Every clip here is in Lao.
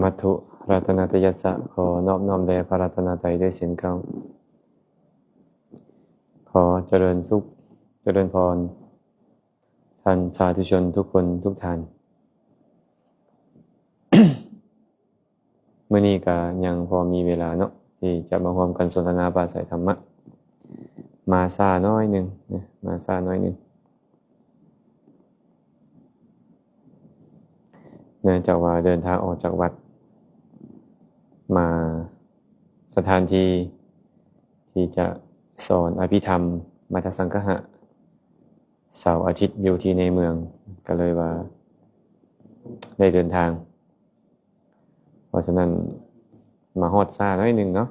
ສາທຸ ລັດຕະນະຕະຍັດສະ ຂໍນອບນ້ອມແດ່ພະລັດຕະນະໄຕດ້ວຍເຊັ່ນກັນ. ຂໍຈະເລີນສຸກ ຈະເລີນພອນ ທ່ານສາທຸຊົນທຸກຄົນທຸກທ່ານ. ມື້ນີ້ກະຍັງພໍມີເວລາເນາະ ທີ່ຈະມາຮ່ວມກັນສົນທະນາປາໄສທຳມະ. ມາຊ້າໜ້ອຍໜຶ່ງນະ ມາຊ້າໜ້ອຍໜຶ່ງ ເນື່ອງຈາກວ່າເດີນທາງອອກຈາກວັດ ມາສະຖານທີ່ທີ່ຈະສອນອະພິທຳມັດທະສັງຄະຫະ ເສົາອາທິດຢູ່ທີ່ໃນເມືອງ ກໍເລີຍວ່າໄດ້ເດີນທາງ. ເພາະສະນັ້ນ ມາຮອດຊ້າໜ້ອຍໜຶ່ງເນາະ.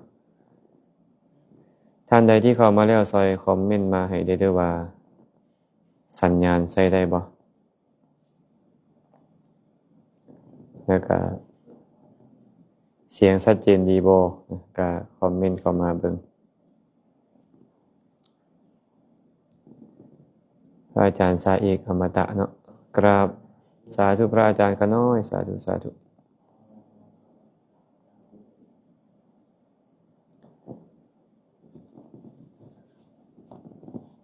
ທ່ານໃດທີ່ເຂົ້າມາແລ້ວ ຊ່ອຍຄອມເມັນມາໃຫ້ໄດ້ເດີ້ວ່າ ສັນຍານໃຊ້ໄດ້ບໍ່ ແລ້ວກະສຽງຊັດເຈນດີບໍ່ ກະຄອມເມັນເຂົ້າມາເບິ່ງ. ພະອາຈານສາເອກອະມະຕະເນາະ ກາບສາທຸພະອາຈານຂ້ານ້ອຍ ສາທຸ ສາທຸ.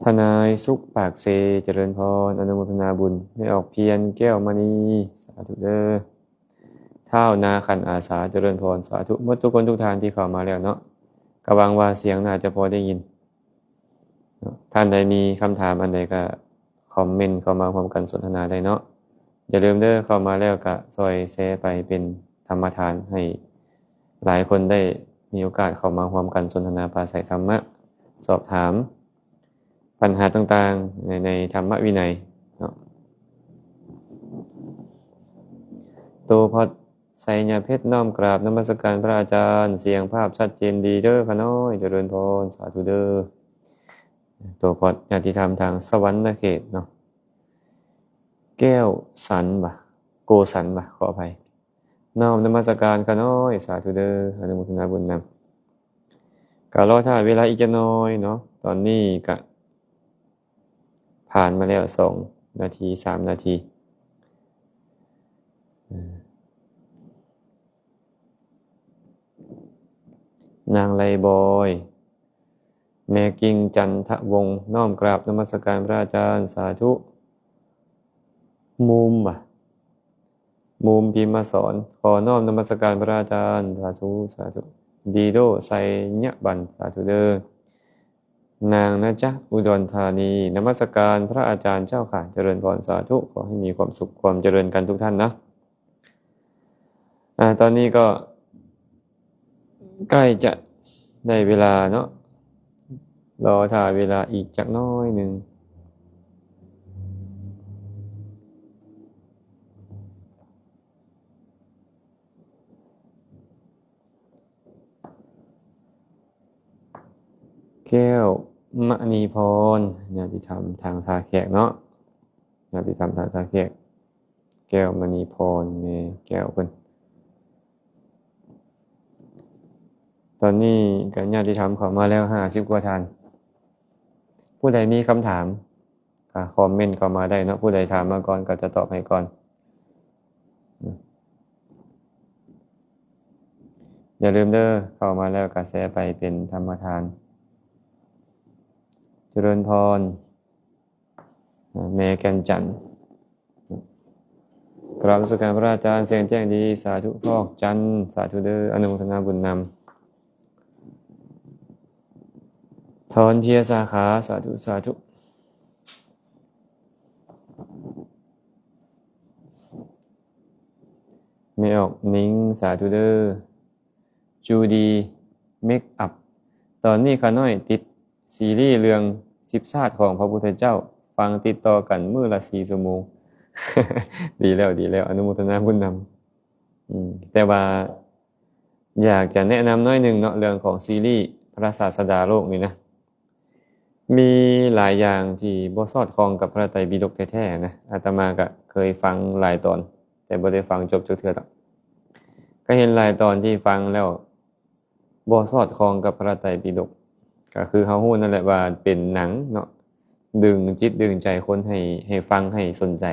ທະນາຍສຸກປາກເຊ ຈະເລີນພອນ ອະນຸໂມທະນາບຸນ. ແມ່ອອກພຽນ ແກ້ວມະນີ ສາທຸເດີ້. ທ້າວນາຂັນອາສາ ຈະເລີນພອນ ສາທຸ. ໝົດທຸກຄົນທຸກທ່ານທີ່ເຂົ້າມາແລ້ວເນາະ ກະຫວັງວ່າສຽງໜ້າຈະພໍໄດ້ຍິນເນາະ. ທ່ານໃດມີຄຳຖາມອັນໃດກະຄອມເມັນເຂົ້າມາຮ່ວມກັນສົນທະນາໄດ້ເນາະ. ຢ່າລືມເດີ້ ເຂົ້າມາແລ້ວກະຊ່ອຍແຊໄປເປັນທຳມະທານ ໃຫ້ຫຼາຍຄົນໄດ້ມີໂອກາດເຂົ້າມາຮ່ວມກັນສົນທະນາປາໄສທຳມະ ສອບຖາມ ບັນຫາຕ່າງໆ ໃນ ໃນທຳມະວິໄນເນາະ. ໂຕພອດ ໄຊຍະເພັດ ນ້ອມກາບນະມັດສະການພະອາຈານ. ສຽງພາບຊັດເຈນດີເດີ້ຂ້ານ້ອຍ ຈະເລີນພອນ ສາທຸເດີ້. ໂຕພອດ ຍາດຕິທຳທາງສະຫວັນນະເຂດເນາະ ແກ້ວສັນຫວາ ໂກສັນຫວາ ຂໍອະໄພ. ນ້ອມນະມັດສະການຂ້ານ້ອຍ ສາທຸເດີ້ ອະນຸໂມທະນາບຸນນຳ. ກະລໍຖ້າເວລາອີກຈັກໜ້ອຍເນາະ ຕອນນີ້ກະຜ່ານມາແລ້ວສອງນາທີ ສາມນາທີ. ນາງໄລບອຍ ແມ່ກິ່ງຈັນທະວົງ ນ້ອມກາບນະມັດສະການພະອາຈານ ສາທຸ. ມູມຫວາ ມູມພິມມະສອນ ຂໍນ້ອມນະມັດສະການພະອາຈານ ສາທຸ ສາທຸ. ດີໂດ ໄຊຍະບັນ ສາທຸເດີ້. ນາງນະຈະ ອຸດອນທານີ ນະມັດສະການພະອາຈານເຈົ້າຂ້າ ຈະເລີນພອນ ສາທຸ. ຂໍໃຫ້ມີຄວາມສຸກຄວາມຈະເລີນກັນທຸກທ່ານນະ. ອາ ຕອນນີ້ກໍໃກ້ຈະໄດ້ເວລາເນາະ ລໍຖ້າເວລາອີກຈັກໜ້ອຍໜຶ່ງ. ແກ້ວມະນີພອນ ຍາດຕິທຳທາງທ່າແຂກເນາະ ຍາດຕິທຳທາງທ່າແຂກ. ແກ້ວມະນີພອນ ແມ່ແກ້ວເພິ່ນ. ຕອນນີ້ກໍຍາດຕິທຳເຂົ້າມາແລ້ວຫ້າສິບກວ່າທ່ານ. ຜູ້ໃດມີຄຳຖາມກໍຄອມເມັນເຂົ້າມາໄດ້ເນາະ ຜູ້ໃດຖາມມາກ່ອນກໍຈະຕອບໃຫ້ກ່ອນ. ຢ່າລືມເດີ້ ເຂົ້າມາແລ້ວກໍແຊໄປເປັນທຳມະທານ. ຈະເລີນພອນ ແມ່ແກ່ນຈັນ ກາບນະມັດສະການພະອາຈານ ສຽງແຈ້ງດີ ສາທຸ. ພອກຈັນ ສາທຸເດີ້ ອະນຸໂມທະນາບຸນນຳ. ທອນເພຍສາຂາ ສາທຸ ສາທຸ. ແມ່ອອກນິງ ສາທຸເດີ້. ຈູດີ ເມກອັບ ຕອນນີ້ຂ້ານ້ອຍຕິດຊີຣີເລື່ອງສິບຊາດຂອງພະພຸດທະເຈົ້າ ຟັງຕິດຕໍ່ກັນມື້ລະສີ່ຊົ່ວໂມງ. ດີແລ້ວ ດີແລ້ວ ອະນຸໂມທະນາບຸນນຳ. ອືມ ແຕ່ວ່າຢາກຈະແນະນຳໜ້ອຍໜຶ່ງເນາະ ເລື່ອງຂອງຊີຣີພະລະສາສະດາໂລກນີ້ນະ. ມີຫຼາຍຢ່າງທີ່ບໍ່ສອດຄ່ອງກັບພະໄຕປິດົກແທ້ໆນະ. ອາດຕະມາກະເຄີຍຟັງຫຼາຍຕອນ ແຕ່ບໍ່ໄດ້ຟັງຈົບຈັກເທື່ອດອກ. ກະເຫັນຫຼາຍຕອນທີ່ຟັງແລ້ວບໍ່ສອດຄ່ອງກັບພະໄຕປິດົກ. ກະຄືເຮົາຮູ້ນັ້ນແຫຼະວ່າເປັນໜັງເນາະ ດຶງຈິດດຶງໃຈຄົນໃຫ້ ໃຫ້ຟັງ ໃຫ້ສົນໃຈ.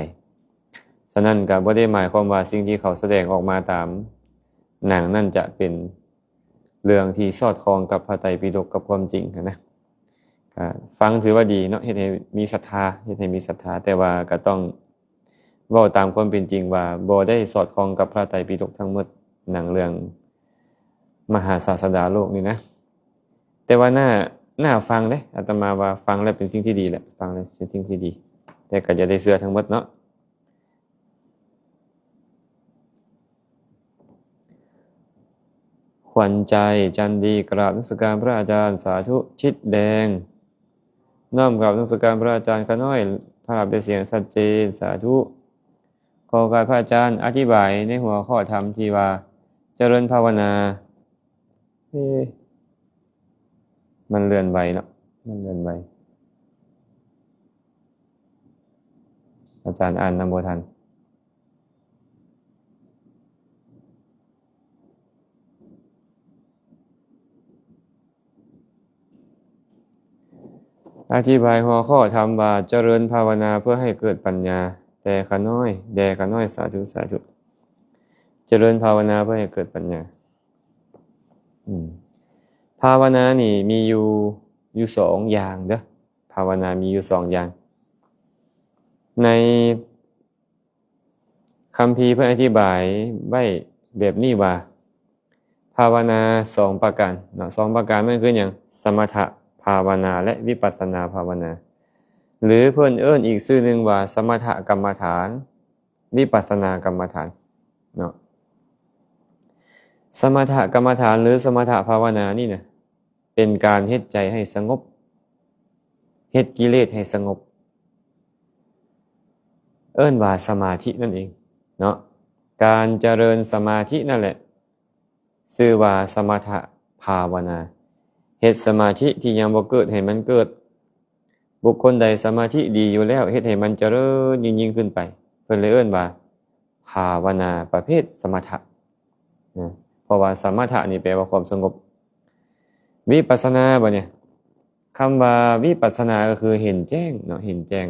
ສະນັ້ນກະບໍ່ໄດ້ໝາຍຄວາມວ່າສິ່ງທີ່ເຂົາສະແດງອອກມາຕາມ ໜັງນັ້ນຈະເປັນເລື່ອງທີ່ສອດຄ່ອງກັບພະໄຕປິດົກ ກັບຄວາມຈິງຫັ້ນນະ. ກະຟັງຖືວ່າດີເນາະ ເຮັດໃຫ້ມີສັດທາ ເຮັດໃຫ້ມີສັດທາ ແຕ່ວ່າກະຕ້ອງເວົ້າຕາມຄວາມເປັນຈິງວ່າບໍ່ໄດ້ສອດຄ່ອງກັບພະໄຕປິດົກທັງໝົດ ໜັງເລື່ອງມະຫາສາດສະດາໂລກນີ້ນະ. ແຕ່ວ່າໜ້າ ໜ້າຟັງເດ້ ອາດຕະມາວ່າຟັງແລ້ວເປັນສິ່ງທີ່ດີແຫຼະ ຟັງແລ້ວເປັນສິ່ງທີ່ດີ ແຕ່ກໍຢ່າໄດ້ເຊື່ອທັງໝົດເນາະ. ຂວັນໃຈ ຈັນດີ ກາບນະມັດສະການພະອາຈານ ສາທຸ. ຊິດແດງ ນ້ອມກາບນະມັດສະການພະອາຈານ ຂະນ້ອຍ ພາບແລະສຽງຊັດເຈນ ສາທຸ. ຂໍໂອກາດພະອາຈານອະທິບາຍໃນຫົວຂໍ້ທຳທີ່ວ່າຈະເລີນພາວະນາ. ເອ ມັນເລື່ອນໄວເນາະ ມັນເລື່ອນໄວ ອາຈານອ່ານນຳບໍ່ທັນ. ອະທິບາຍຫົວຂໍ້ທຳວ່າ ຈະເລີນພາວະນາເພື່ອໃຫ້ເກີດປັນຍາ ແຕ່ຂະນ້ອຍ ແດ່ຂະນ້ອຍ ສາທຸ ສາທຸ. ຈະເລີນພາວະນາເພື່ອໃຫ້ເກີດປັນຍາ. ອືມ ພາວະນານີ້ມີຢູ່ ຢູ່ສອງຢ່າງເດີ. ພາວະນາມີຢູ່ສອງຢ່າງ. ໃນຄຳພີເພິ່ນອະທິບາຍໄວ້ແບບນີ້ວ່າ ພາວະນາສອງປະການເນາະ ສອງປະການນັ້ນຄືຫຍັງ? ສະມະຖະພາວະນາ ແລະ ວິປັດສະນາພາວະນາ ຫຼື ເພິ່ນເອີ້ນອີກຊື່ໜຶ່ງວ່າ ສະມະຖະກຳມະຖານ ວິປັດສະນາກຳມະຖານເນາະ. ສະມະຖະກຳມະຖານ ຫຼື ສະມະຖະພາວະນານີ້ນະ ເປັນການເຮັດໃຈໃຫ້ສະຫງົບ ເຮັດກິເລດໃຫ້ສະຫງົບ ເອີ້ນວ່າສະມາທິນັ້ນເອງເນາະ. ການຈະເລີນສະມາທິນັ້ນແຫຼະ ຊື່ວ່າສະມະຖະພາວະນາ ເຮັດສະມາທິທີ່ຍັງບໍ່ເກີດໃຫ້ມັນເກີດ. ບຸກຄົນໃດສະມາທິດີຢູ່ແລ້ວ ເຮັດໃຫ້ມັນຈະເລີນຍິ່ງໆຂຶ້ນໄປ ເພິ່ນເລີຍເອີ້ນວ່າພາວະນາປະເພດສະມະຖະນະ ເພາະວ່າສະມະຖະນີ້ແປວ່າຄວາມສະຫງົບ. ວິປັດສະນາບາດນີ້ ຄຳວ່າວິປັດສະນາກໍຄືເຫັນແຈ້ງເນາະ ເຫັນແຈ້ງ.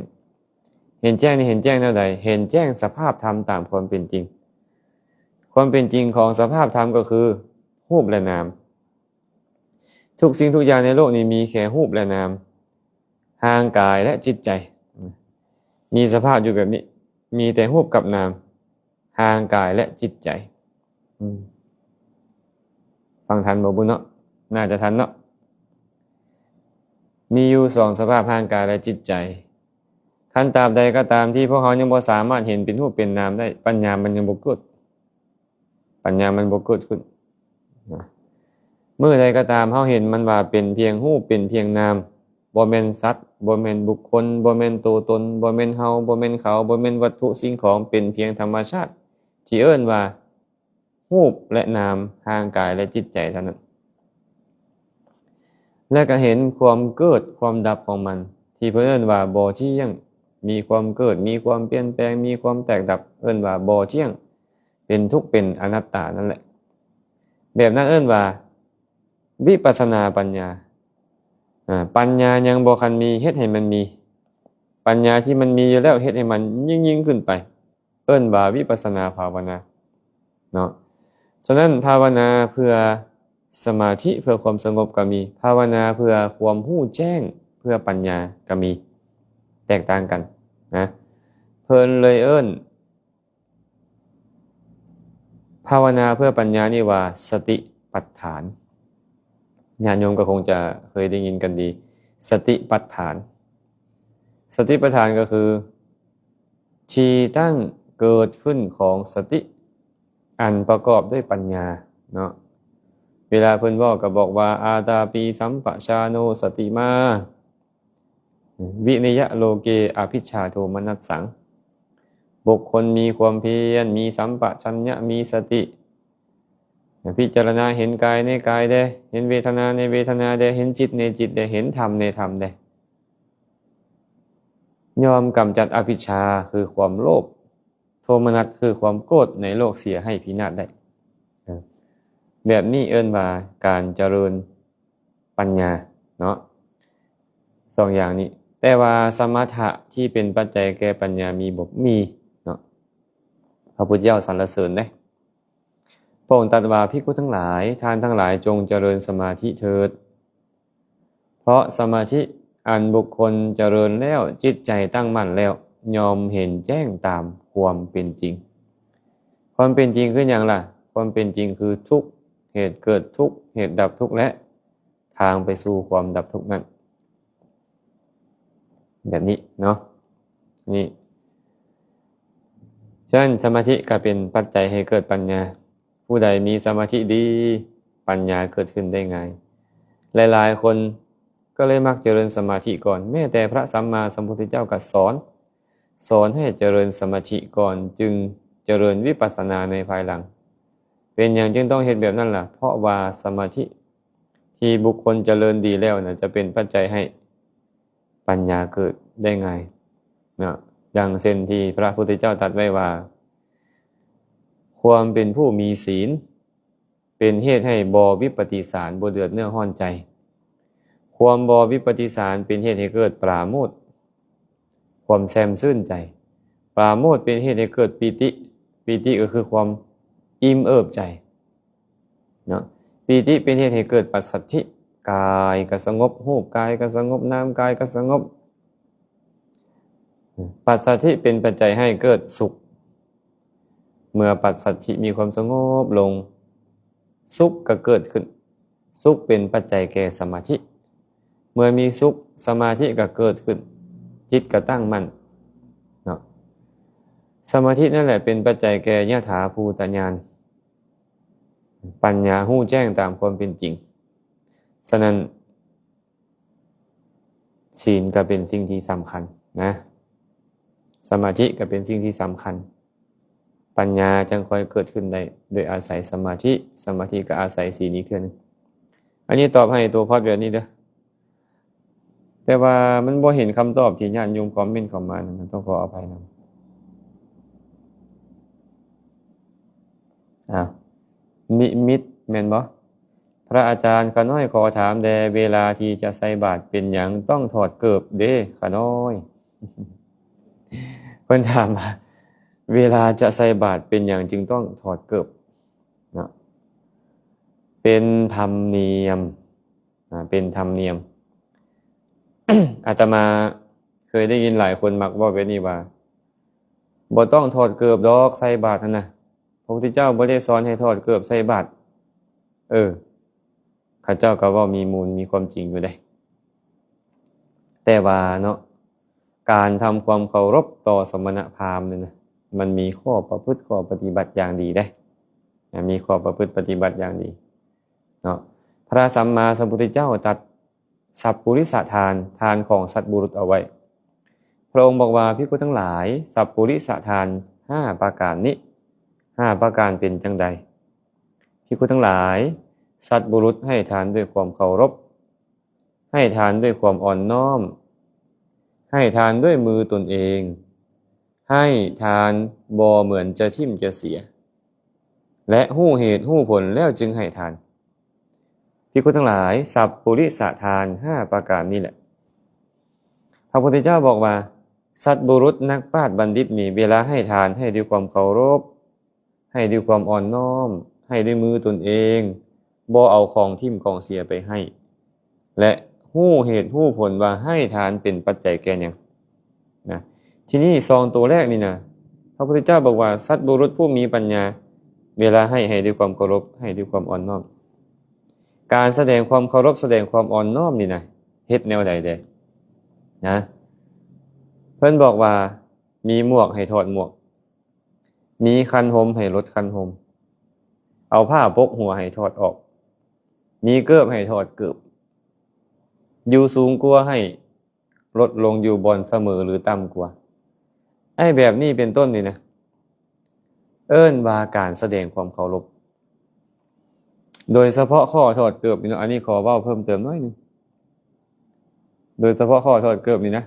ເຫັນແຈ້ງນີ້ເຫັນແຈ້ງແນວໃດ? ເຫັນແຈ້ງສະພາບທຳຕາມຄວາມເປັນຈິງ. ຄວາມເປັນຈິງຂອງສະພາບທຳກໍຄືຮູບ ແລະ ນາມ. ທຸກສິ່ງທຸກຢ່າງໃນໂລກນີ້ມີແຄ່ຮູບ ແລະ ນາມ, ຮ່າງກາຍ ແລະ ຈິດໃຈ ມີສະພາບຢູ່ແບບນີ້, ມີແຕ່ຮູບກັບນາມ, ຮ່າງກາຍ ແລະ ຈິດໃຈ. ອືມ ຟັງທັນບໍ່ບຸເນາະ? ໜ້າຈະທັນເນາະ. ມີຢູ່ສອງສະພາບ, ຮ່າງກາຍ ແລະ ຈິດໃຈ. ຄັນຕາບໃດກໍຕາມທີ່ພວກເຮົາຍັງບໍ່ສາມາດເຫັນເປັນຮູບເປັນນາມໄດ້, ປັນຍາມັນຍັງບໍ່ເກີດ. ປັນຍາມັນບໍ່ເກີດຂຶ້ນນະ. ມື້ໃດກໍຕາມເຮົາເຫັນມັນວ່າເປັນພຽງຮູບ, ເປັນພຽງນາມ, ບໍ່ແມ່ນສັດ, ບໍ່ແມ່ນບຸກຄົນ, ບໍ່ແມ່ນໂຕຕົນ, ບໍ່ແມ່ນເຮົາ, ບໍ່ແມ່ນເຂົາ, ບໍ່ແມ່ນວັດຖຸສິ່ງຂອງ, ເປັນພຽງທຳມະຊາດທີ່ເອີ້ນວ່າຮູບ ແລະ ນາມ, ຮ່າງກາຍ ແລະ ຈິດໃຈເທົ່ານັ້ນ. ແລະ ກໍເຫັນຄວາມເກີດຄວາມດັບຂອງມັນ ທີ່ເພິ່ນເອີ້ນວ່າບໍ່ທ່ຽງ, ມີຄວາມເກີດ, ມີຄວາມປ່ຽນແປງ, ມີຄວາມແຕກດັບ, ເອີ້ນວ່າບໍ່ທ່ຽງ, ເປັນທຸກ, ເປັນອະນັດຕານັ້ນແຫຼະ. ແບບນັ້ນເອີ້ນວ່າວິປັດສະນາປັນຍາ. ອາ ປັນຍາຍັງບໍ່ທັນມີ, ເຮັດໃຫ້ມັນມີ. ປັນຍາທີ່ມັນມີຢູ່ແລ້ວ ເຮັດໃຫ້ມັນຍິ່ງໆຂຶ້ນໄປ. ເອີ້ນວ່າວິປັດສະນາພາວະນາເນາະ. ສະນັ້ນ ພາວະນາເພື່ອສະມາທິ, ເພື່ອຄວາມສະຫງົບກໍມີ, ພາວະນາເພື່ອຄວາມຮູ້ແຈ້ງ, ເພື່ອປັນຍາກໍມີ, ແຕກຕ່າງກັນນະ. ເພິ່ນເລີຍເອີ້ນພາວະນາເພື່ອປັນຍານີ້ວ່າສະຕິປັດຖານ. ຍາດໂຍມກໍຄົງຈະເຄີຍໄດ້ຍິນກັນດີ, ສະຕິປັດຖານ. ສະຕິປັດຖານກໍຄື ທີ່ຕັ້ງເກີດຂຶ້ນຂອງສະຕິ ອັນປະກອບດ້ວຍປັນຍາເນາະ. ເວລາເພິ່ນເວົ້າກໍບອກວ່າ ອາຕາປີສຳປະຊາໂນສະຕິມາ ວິນິຍະໂລເກອະພິດຊາໂທມະນັດສັງ. ບຸກຄົນມີຄວາມພຽນ, ມີສຳປະຊັນຍະ, ມີສະຕິ, ພິຈາລະນາເຫັນກາຍໃນກາຍແດ່, ເຫັນເວທະນາໃນເວທະນາແດ່, ເຫັນຈິດໃນຈິດແດ່, ເຫັນທຳໃນທຳແດ່. ຍ່ອມກຳຈັດອະພິດຊາ ຄືຄວາມໂລບ, ໂທມະນັດ ຄືຄວາມໂກດໃນໂລກເສຍໃຫ້ພິນາດໄດ້. ເອີ ແບບນີ້ເອີ້ນວ່າການຈະເລີນປັນຍາເນາະ, ສອງຢ່າງນີ້. ແຕ່ວ່າສະມະຖະທີ່ເປັນປັດໄຈແກ່ປັນຍາມີບໍ່? ມີເນາະ. ພະພຸດທະເຈົ້າສັນລະເສີນເດ້. ພະອົງຕັດວ່າ, ພິກຂຸທັງຫຼາຍ, ທ່ານທັງຫຼາຍຈົ່ງຈະເລີນສະມາທິເຖີດ. ເພາະສະມາທິອັນບຸກຄົນຈະເລີນແລ້ວ, ຈິດໃຈຕັ້ງໝັ້ນແລ້ວ, ຍ່ອມເຫັນແຈ້ງຕາມຄວາມເປັນຈິງ. ຄວາມເປັນຈິງຄືຫຍັງລະ? ຄວາມເປັນຈິງຄືທຸກ, ເຫດເກີດທຸກ, ເຫດດັບທຸກ ແລະ ທາງໄປສູ່ຄວາມດັບທຸກນັ້ນ. ແບບນີ້ເນາະ, ນີ້. ສະນັ້ນສະມາທິກໍເປັນປັດໄຈໃຫ້ເກີດປັນຍາ. ຜູ້ໃດມີສະມາທິດີ, ປັນຍາເກີດຂຶ້ນໄດ້ງ່າຍ. ຫຼາຍໆຄົນກໍເລີຍມັກຈະເລີນສະມາທິກ່ອນ. ແມ້ແຕ່ພະສຳມາສຳພຸດທະເຈົ້າກໍສອນ, ສອນໃຫ້ຈະເລີນສະມາທິກ່ອນ, ຈຶ່ງຈະເລີນວິປັດສະນາໃນພາຍຫຼັງ. ເປັນຫຍັງຈຶ່ງຕ້ອງເຮັດແບບນັ້ນລະ? ເພາະວ່າສະມາທິທີ່ບຸກຄົນຈະເລີນດີແລ້ວນະ ຈະເປັນປັດໄຈໃຫ້ປັນຍາເກີດໄດ້ງ່າຍເນາະ. ດັ່ງເຊັ່ນທີ່ພະພຸດທະເຈົ້າຕັດໄວ້ວ່າ, ຄວາມເປັນຜູ້ມີສີນ ເປັນເຫດໃຫ້ບໍ່ວິປະຕິສານ, ບໍ່ເດືອດເນື້ອຮ້ອນໃຈ. ຄວາມບໍ່ວິປະຕິສານເປັນເຫດໃຫ້ເກີດປາໂມດ, ຄວາມແຊ່ມຊື່ນໃຈ. ປາໂມດເປັນເຫດໃຫ້ເກີດປີຕິ, ປີຕິກໍຄືຄວາມອີ່ມເອີບໃຈເນາະ. ປີຕິເປັນເຫດໃຫ້ເກີດປັດສັດຖິ, ກາຍກໍສະຫງົບ, ຮູບກາຍກໍສະຫງົບ, ນາມກາຍກໍສະຫງົບ. ປັດສັດຖິເປັນປັດໄຈໃຫ້ເກີດສຸກ. ເມື່ອປັດສັດຖິມີຄວາມສະຫງົບລົງ, ສຸກກໍເກີດຂຶ້ນ. ສຸກເປັນປັດໄຈແກ່ສະມາທິ. ເມື່ອມີສຸກ, ສະມາທິກໍເກີດຂຶ້ນ, ຈິດກໍຕັ້ງໝັ້ນເນາະ. ສະມາທິນັ້ນແຫຼະເປັນປັດໄຈແກ່ຍະຖາພູຕະຍານ, ປັນຍາຮູ້ແຈ້ງຕາມຄວາມເປັນຈິງ. ສະນັ້ນ, ສີນກໍເປັນສິ່ງທີ່ສຳຄັນນະ, ສະມາທິກໍເປັນສິ່ງທີ່ສຳຄັນ. ປັນຍາຈັ່ງຄ່ອຍເກີດຂຶ້ນໄດ້ ໂດຍອາໄສສະມາທິ, ສະມາທິກໍອາໄສສີນອີກເທື່ອໜຶ່ງ. ອັນນີ້ຕອບໃຫ້ຕົວພອດແບບນີ້ເດີ້. ແຕ່ວ່າມັນບໍ່ເຫັນຄຳຕອບທີ່ຍາດໂຍມຄອມເມັນເຂົ້າມານັ້ນ, ຕ້ອງຂໍອະໄພນຳ. ອ້າວ, ນິມິດແມ່ນບໍ່? ພະອາຈານ, ຂ້ານ້ອຍຂໍຖາມແດ່, ເວລາທີ່ຈະໃສ່ບາດເປັນຫຍັງຕ້ອງຖອດເກີບເດ້ ຂ້ານ້ອຍ? ເພິ່ນຖາມວ່າ ເວລາຈະໃສ່ບາດເປັນຫຍັງຈຶ່ງຕ້ອງຖອດເກີບເນາະ? ເປັນທຳນຽມ, ອາ, ເປັນທຳນຽມ. ອາດຕະມາເຄີຍໄດ້ຍິນຫຼາຍຄົນມັກເວົ້າແບບນີ້ວ່າ, ບໍ່ຕ້ອງຖອດເກີບດອກໃສ່ບາດຫັ້ນນະ, ພະພຸດທະເຈົ້າບໍ່ໄດ້ສອນໃຫ້ຖອດເກີບໃສ່ບາດ. ເອີ, ເຂົາເຈົ້າກໍເວົ້າມີມູນມີຄວາມຈິງຢູ່ເດ້. ແຕ່ວ່າເນາະ, ການທຳຄວາມເຄົາລົບຕໍ່ສະມະນະພາມນີ້ນະ, ມັນມີຂໍ້ປະພຶດຂໍ້ປະຕິບັດຢ່າງດີເດ້, ມີຂໍ້ປະພຶດປະຕິບັດຢ່າງດີເນາະ. ພະສຳມາສຳພຸດທະເຈົ້າຕັດ ສັບປຸລິສະທານ, ທານຂອງສັດບຸລຸດເອົາໄວ້. ພະອົງບອກວ່າ, ພິກຂຸທັງຫຼາຍ, ສັບປຸລິສະທານຫ້າປະການນີ້, ຫ້າປະການເປັນຈັ່ງໃດ? ພິກຂຸທັງຫຼາຍ, ສັດບຸລຸດໃຫ້ທານດ້ວຍຄວາມເຄົາລົບ, ໃຫ້ທານດ້ວຍຄວາມອ່ອນນ້ອມ, ໃຫ້ທານດ້ວຍມືຕົນເອງ, ໃຫ້ທານບໍ່ເໝືອນຈະຖິ້ມຈະເສຍ ແລະ ຮູ້ເຫດຮູ້ຜົນແລ້ວຈຶ່ງໃຫ້ທານ. ພິກຂຸທັງຫຼາຍ, ສັບປຸລິສະທານຫ້າປະການນີ້ແຫຼະ. ພະພຸດທະເຈົ້າບອກວ່າ, ສັດບຸລຸດນັກປາດບັນດິດນີ້ ເວລາໃຫ້ທານ ໃຫ້ດ້ວຍຄວາມເຄົາລົບ, ໃຫ້ດ້ວຍຄວາມອ່ອນນ້ອມ, ໃຫ້ດ້ວຍມືຕົນເອງ, ບໍ່ເອົາຂອງຖິ້ມຂອງເສຍໄປໃຫ້ ແລະ ຮູ້ເຫດຮູ້ຜົນວ່າໃຫ້ທານເປັນປັດໄຈແກ່ຫຍັງນະ. ທີນີ້ສອງຕົວແລກນີ້ນະ, ພະພຸດທະເຈົ້າບອກວ່າ ສັດບຸລຸດຜູ້ມີປັນຍາ ເວລາໃຫ້ ໃຫ້ດ້ວຍຄວາມເຄົາລົບ, ໃຫ້ດ້ວຍຄວາມອ່ອນນ້ອມ. ການສະແດງຄວາມເຄົາລົບ, ສະແດງຄວາມອ່ອນນ້ອມນີ້ນະ, ເຮັດແນວໃດແດ່ນະ? ເພິ່ນບອກວ່າ ມີໝວກໃຫ້ຖອດໝວກ, ມີຄັນຫົມໃຫ້ລົດຄັນຫົມ, ເອົາຜ້າປົກຫົວໃຫ້ຖອດອອກ, ມີເກີບໃຫ້ຖອດເກີບ, ຢູ່ສູງກວ່າໃຫ້ລົດລົງຢູ່ບ່ອນສະເໝີ ຫຼື ຕ່ຳກວ່າ. ໄອ້ແບບນີ້ເປັນຕົ້ນນີ້ນະ, ເອີ້ນວ່າການສະແດງຄວາມເຄົາລົບ. ໂດຍສະເພາະຂໍ້ຖອດເກີບນີ້ເນາະ, ອັນນີ້ຂໍເວົ້າເພີ່ມເຕີມໜ້ອຍໜຶ່ງ. ໂດຍສະເພາະຂໍ້ຖອດເກີບນີ້ນະ,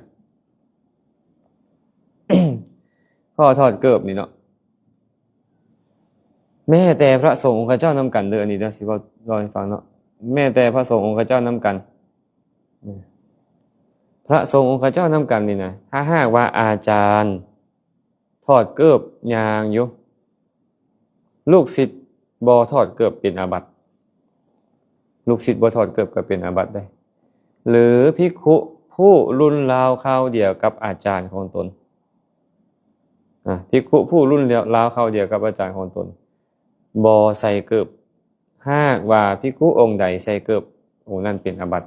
ຂໍ້ຖອດເກີບນີ້ເນາະ, ແມ້ແຕ່ພະສົງອົງຄະເຈົ້ານຳກັນເດີ, ອັນນີ້ເດີ ຊິເວົ້າ ເລົ່າໃຫ້ຟັງເນາະ, ແມ້ແຕ່ພະສົງອົງຄະເຈົ້ານຳກັນ, ພະສົງອົງຄະເຈົ້ານຳກັນນີ້ນະ, ຖ້າຫາກວ່າອາຈານຖອດເກີບຍ່າງຢູ່, ລູກສິດ ບໍ່ຖອດເກີບເປັນອາບັດ. ລູກສິດບໍ່ຖອດເກີບກໍເປັນອາບັດໄດ້. ຫຼື ພິກຂຸຜູ້ລຸ້ນລາວຄາວດຽວກັບອາຈານຂອງຕົນ. ອາ ພິກຂຸຜູ້ລຸ້ນລາວຄາວດຽວກັບອາຈານຂອງຕົນ ບໍ່ໃສ່ເກີບ. ຫາກວ່າພິກຂຸອົງໃດໃສ່ເກີບ, ອົງນັ້ນເປັນອາບັດ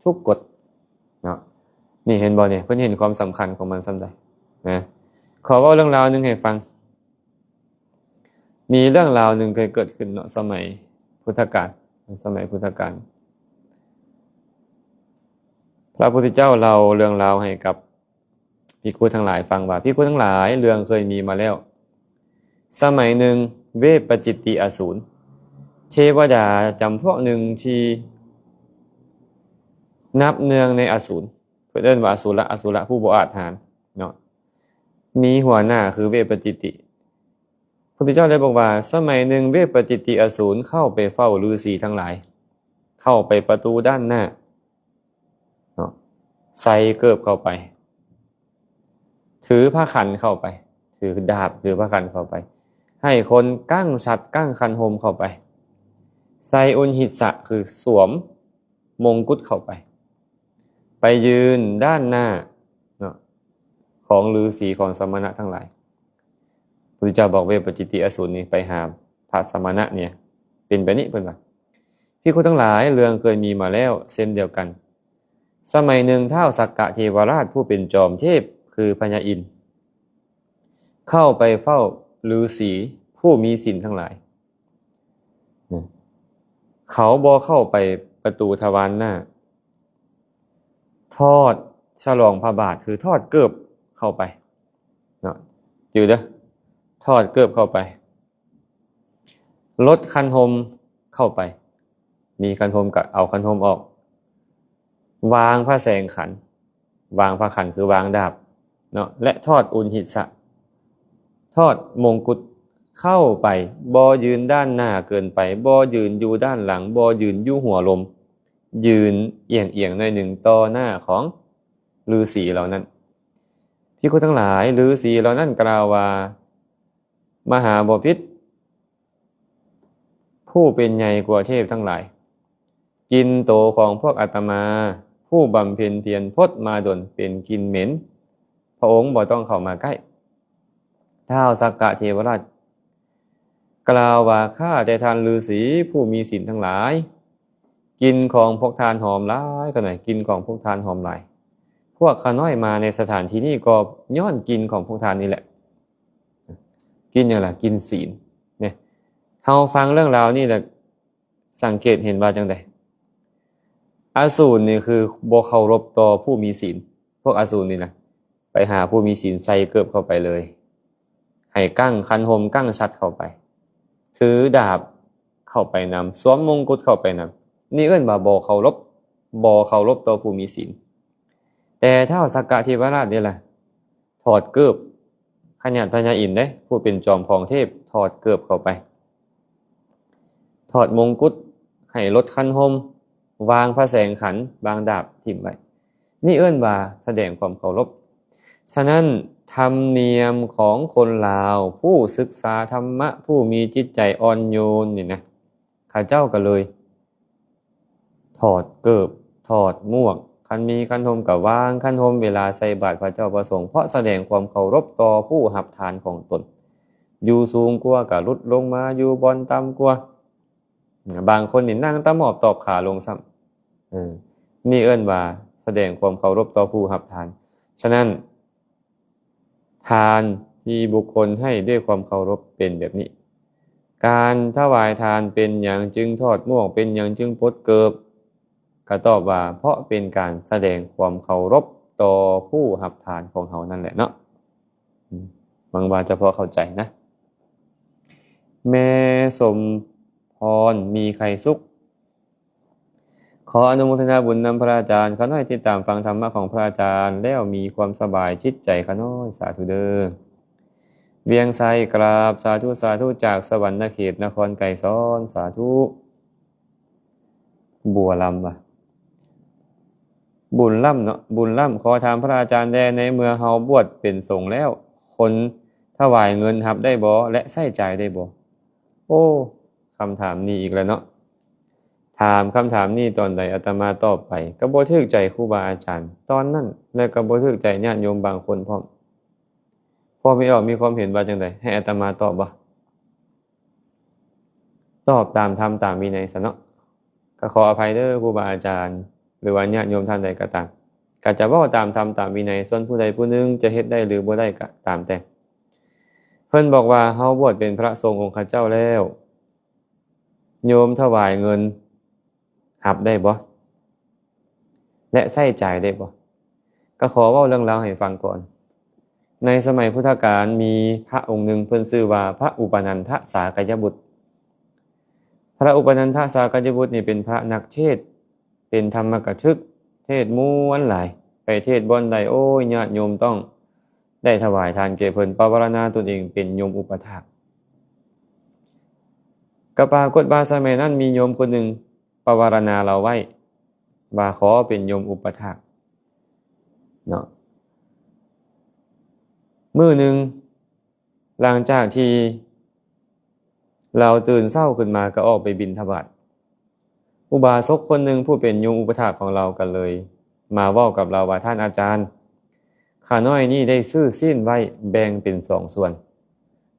ທຸກກົດເນາະ. ນີ້ເຫັນບໍ່ນີ້? ເພິ່ນເຫັນຄວາມສຳຄັນຂອງມັນສ່ຳໃດນະ. ຂໍເວົ້າເລື່ອງລາວໜຶ່ງໃຫ້ຟັງ. ມີເລື່ອງລາວໜຶ່ງເຄີຍເກີດຂຶ້ນເນາະ ສະໄໝພຸດທະການ, ສະໄໝພຸດທະການ ພະພຸດທະເຈົ້າເລົ່າເລື່ອງລາວໃຫ້ກັບພິກຂຸທັງຫຼາຍຟັງວ່າ, ພິກຂຸທັງຫຼາຍ, ເລື່ອງເຄີຍມີມາແລ້ວ. ສະໄໝໜຶ່ງ, ເວບປະຈິດຕິອະສູນ, ເທວະດາຈຳພວກໜຶ່ງທີ່ນັບເນື່ອງໃນອະສູນ, ເພິ່ນເອີ້ນວ່າອະສູລະ, ອະສູລະຜູ້ບໍ່ອາດຫານເນາະ, ມີຫົວໜ້າຄືເວບປະຈິດຕິ. ພຸດທະເຈົ້າໄດ້ບອກວ່າ, ສະໄໝໜຶ່ງເວບປະຈິດຕິອະສູນເຂົ້າໄປເຝົ້າລືສີທັງຫຼາຍ, ເຂົ້າໄປປະຕູດ້ານໜ້າເນາະ, ໃສ່ເກີບເຂົ້າໄປ, ຖືພະຂັນເຂົ້າໄປ, ຖືດາບ, ຖືພະຂັນເຂົ້າໄປ, ໃຫ້ຄົນກັ້ງສັດ, ກັ້ງຄັນຫົມເຂົ້າໄປ, ໃສ່ອຸນຫິດສະ ຄືສວມ ມົງກຸດເຂົ້າໄປ, ໄປຢືນດ້ານໜ້າເນາະ ຂອງລືສີ ຂອງສະມະນະທັງຫຼາຍ. ພຸດທະເຈົ້າບອກເວບປະຈິດຕິອະສູນນີ້ໄປຫາພະສະມະນະນີ້ ເປັນແບບນີ້ເພິ່ນວ່າ. ພິກຂຸທັງຫຼາຍ, ເລື່ອງເຄີຍມີມາແລ້ວເຊັ່ນດຽວກັນ. ສະໄໝໜຶ່ງ ທ້າວສັກກະເທວະລາດຜູ້ເປັນຈອມເທບ ຄືພະຍາອິນ ເຂົ້າໄປເຝົ້າລືສີຜູ້ມີສິນທັງຫຼາຍ. ເຂົາບໍ່ເຂົ້າໄປປະຕູທະວານໜ້າ, ຖອດສະຫຼອງພະບາດ ຄືຖອດເກີບເຂົ້າໄປເນາະ, ຈື່ເດີ້, ຖອດເກີບເຂົ້າໄປ, ລົດຄັນຫົມເຂົ້າໄປ, ມີຄັນຫົມກໍເອົາຄັນຫົມອອກ, ວາງພະແສງຂັນ, ວາງພະຂັນ ຄືວາງດາບເນາະ ແລະ ຖອດອຸນຫິດສະ, ຖອດມົງກຸດເຂົ້າໄປ, ບໍ່ຢືນດ້ານໜ້າເກີນໄປ, ບໍ່ຢືນຢູ່ດ້ານຫຼັງ, ບໍ່ຢືນຢູ່ຫົວລົມ, ຢືນອຽງໆໜ້ອຍໜຶ່ງຕໍ່ໜ້າຂອງລືສີເຫຼົ່ານັ້ນ. ພິກຂຸທັງຫຼາຍ, ລືສີເຫຼົ່ານັ້ນກ່າວວ່າ, ມະຫາບໍພິດ ຜູ້ເປັນໃຫຍ່ກວ່າເທບທັງຫຼາຍ, ກິ່ນໂຕຂອງພວກອາດຕະມາ ຜູ້ບຳເພັນພຽນພົດມາດົນ ເປັນກິ່ນເໝັນ, ພະອົງບໍ່ຕ້ອງເຂົ້າມາໃກ້. ທ້າວສັກກະເທວະລາດກ່າວວ່າ, ຂ້າແຕ່ທ່ານລືສີຜູ້ມີສິນທັງຫຼາຍ, ກິ່ນຂອງພວກທ່ານຫອມຫຼາຍ, ຂ້ານ້ອຍ, ກິ່ນຂອງພວກທ່ານຫອມຫຼາຍ. ພວກຂ້ານ້ອຍມາໃນສະຖານທີ່ນີ້ກໍຍ້ອນກິ່ນຂອງພວກທ່ານນີ້ແຫຼະ. ກິ່ນຫຍັງລະ? ກິ່ນສິນ. ນີ້ ເຮົາຟັງເລື່ອງລາວນີ້ລະ ສັງເກດເຫັນວ່າຈັ່ງໃດ? ອະສູນນີ້ຄືບໍ່ເຄົາລົບຕໍ່ຜູ້ມີສິນ. ພວກອະສູນນີ້ນະ ໄປຫາຜູ້ມີສິນ ໃສ່ເກີບເຂົ້າໄປເລີຍ, ໃຫ້ກັ້ງຄັນຫົມ ກັ້ງສັດເຂົ້າໄປ, ຖືດາບເຂົ້າໄປນຳ, ສວມມົງກຸດເຂົ້າໄປນຳ. ນີ້ເອີ້ນວ່າບໍ່ເຄົາລົບ, ບໍ່ເຄົາລົບຕໍ່ຜູ້ມີສິນ. ແຕ່ທ້າວສັກກະເທວະລາດນີ້ລະ ຖອດເກີບ, ຂະຫຍາດພະຍາອິນເດ້ ຜູ້ເປັນຈອມຂອງເທບ ຖອດເກີບເຂົ້າໄປ, ຖອດມົງກຸດ, ໃຫ້ລົດຄັນຫົມ, ວາງພະແສງຂັນ, ວາງດາບຖິ້ມໄວ້. ນີ້ເອີ້ນວ່າສະແດງຄວາມເຄົາລົບ. ສະນັ້ນ, ທຳນຽມຂອງຄົນລາວ ຜູ້ສຶກສາທຳມະ, ຜູ້ມີຈິດໃຈອ່ອນໂຍນນີ້ນະ, ເຂົາເຈົ້າກໍເລີຍ ຖອດເກີບ, ຖອດໝວກ, ຄັນມີຄັນຫົມກໍວາງຄັນຫົມເວລາໃສ່ບາດພະເຈົ້າພະສົງ, ເພາະສະແດງຄວາມເຄົາລົບຕໍ່ຜູ້ຮັບທານຂອງຕົນ. ຢູ່ສູງກວ່າກໍຫຼຸດລົງມາຢູ່ບ່ອນຕ່ຳກວ່າ. ບາງຄົນນີ້ນັ່ງຕະໝອບຕອບຂາລົງຊ້ຳ. ເອີ ນີ້ເອີ້ນວ່າສະແດງຄວາມເຄົາລົບຕໍ່ຜູ້ຮັບທານ. ສະນັ້ນ, ທານທີ່ບຸກຄົນໃຫ້ດ້ວຍຄວາມເຄົາລົບເປັນແບບນີ້. ການຖວາຍທານເປັນຫຍັງຈຶ່ງຖອດໝວກ, ເປັນຫຍັງຈຶ່ງປົດເກີບ? ກໍຕອບວ່າ ເພາະເປັນການສະແດງຄວາມເຄົາລົບຕໍ່ຜູ້ຮັບທານຂອງເຮົານັ້ນແຫຼະເນາະ. ອືມ ຫວັງວ່າຈະພໍເຂົ້າໃຈນະ. ແມ່ສົມພອນ ມີໄຄສຸກ. ຂໍອະນຸໂມທະນາບຸນນຳພະອາຈານ, ຂ້ານ້ອຍຕິດຕາມຟັງທຳມະຂອງພະອາຈານແລ້ວມີຄວາມສະບາຍຈິດໃຈຂ້ານ້ອຍ, ສາທຸເດີ້. ວຽງໄຊ ກາບສາທຸ, ສາທຸ, ຈາກສະຫວັນນະເຂດນະຄອນໄກສອນ, ສາທຸ. ບົວລຳວ່າ ບຸນລຳເນາະ, ບຸນລຳ, ຂໍຖາມພະອາຈານແດ່, ໃນເມື່ອເຮົາບວດເປັນສົງແລ້ວ, ຄົນຖວາຍເງິນຮັບໄດ້ບໍ່ ແລະ ໃຊ້ຈ່າຍໄດ້ບໍ່? ໂອ້ ຄຳຖາມນີ້ອີກແລ້ວເນາະ. ຖາມຄຳຖາມນີ້ຕອນໃດ ອາດຕະມາຕອບໄປ ກໍບໍ່ຖືກໃຈຄູບາອາຈານຕອນນັ້ນ ແລະ ກໍບໍ່ຖືກໃຈຍາດໂຍມບາງຄົນພ້ອມ. ພໍ່ແມ່ອອກມີຄວາມເຫັນວ່າຈັ່ງໃດ? ໃຫ້ອາດຕະມາຕອບບໍ່? ຕອບຕາມທຳຕາມວິໄນຊະເນາະ. ກໍຂໍອະໄພເດີຄູບາອາຈານ ຫຼືວ່າຍາດໂຍມທ່ານໃດກໍຕາມ ກໍຈະເວົ້າຕາມທຳຕາມວິໄນ, ສ່ວນຜູ້ໃດຜູ້ໜຶ່ງຈະເຮັດໄດ້ ຫຼື ບໍ່ໄດ້ກໍຕາມແຕ່. ເພິ່ນບອກວ່າ ເຮົາບວດເປັນພະສົງອົງຄະເຈົ້າແລ້ວ ໂຍມຖວາຍເງິນ ຮັບໄດ້ບໍ່ ແລະ ໃຊ້ຈ່າຍໄດ້ບໍ່? ກໍຂໍເວົ້າເລື່ອງລາວໃຫ້ຟັງກ່ອນ. ໃນສະໄໝພຸດທະການ ມີພະອົງໜຶ່ງ ເພິ່ນຊື່ວ່າພະອຸປະນັນທະສາກັຍຍະບຸດ. ພະອຸປະນັນທະສາກັຍຍະບຸດນີ້ເປັນພະນັກເທດ ເປັນທຳມະກະທຶກ ເທດມ່ວນຫຼາຍ. ໄປເທດບ່ອນໃດ ໂອ້ຍ ຍາດໂຍມຕ້ອງໄດ້ຖວາຍທານແກ່ເພິ່ນ, ປະວາລະນາຕົນເອງເປັນໂຍມອຸປະຖາກ. ກໍປາກົດວ່າສະໄໝນັ້ນມີໂຍມຄົນໜຶ່ງປະວາລະນາລາວໄວ້ວ່າຂໍເປັນໂຍມອຸປະຖາກເນາະ. ມື້ໜຶ່ງ ຫຼັງຈາກທີ່ລາວຕື່ນເຊົ້າຂຶ້ນມາກໍອອກໄປບິນທະບາດ, ອຸບາສົກຄົນໜຶ່ງຜູ້ເປັນໂຍມອຸປະຖາກຂອງລາວກໍເລີຍມາເວົ້າກັບລາວວ່າ, ທ່ານອາຈານ, ຂ້ານ້ອຍນີ້ໄດ້ຊື້ຊີ້ນໄວ້ແບ່ງເປັນສອງສ່ວນ,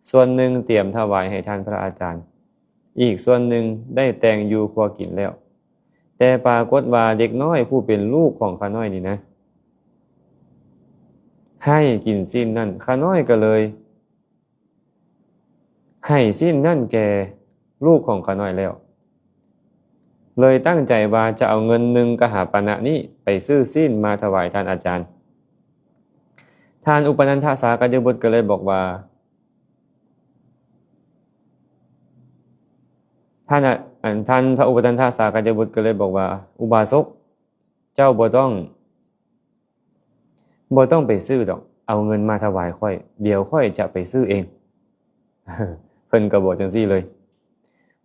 ສ່ວນໜຶ່ງຕຽມຖວາຍໃຫ້ທ່ານພະອາຈານ, ອີກສ່ວນໜຶ່ງໄດ້ແຕ່ງຢູ່ຄົວກິນແລ້ວ. ແຕ່ປາກົດວ່າເດັກນ້ອຍຜູ້ເປັນລູກຂອງຂ້ານ້ອຍນີ້ນະ ໃຫ້ກິນຊີ້ນນັ້ນ, ຂ້ານ້ອຍກໍເລີຍໃຫ້ຊີ້ນນັ້ນແກ່ລູກຂອງຂ້ານ້ອຍແລ້ວ, ເລີຍຕັ້ງໃຈວ່າຈະເອົາເງິນໜຶ່ງກະຫາປານະນີ້ໄປຊື້ຊີ້ນມາຖວາຍທ່ານອາຈານ. ທ່ານອຸປະນັນທະສາກັຍຍະບຸດກໍເລີຍບອກວ່າ, ທ່ານອະ ອັນ ທ່ານພະອຸປະນັນທະສາກັຍຍະບຸດກໍເລີຍບອກວ່າ, ອຸບາສົກ, ເຈົ້າບໍ່ຕ້ອງ, ບໍ່ຕ້ອງໄປຊື້ດອກ, ເອົາເງິນມາຖວາຍຂ້ອຍ, ດຽວຂ້ອຍຈະໄປຊື້ເອງ. ເພິ່ນກໍບອກຈັ່ງຊີ້ເລີຍ.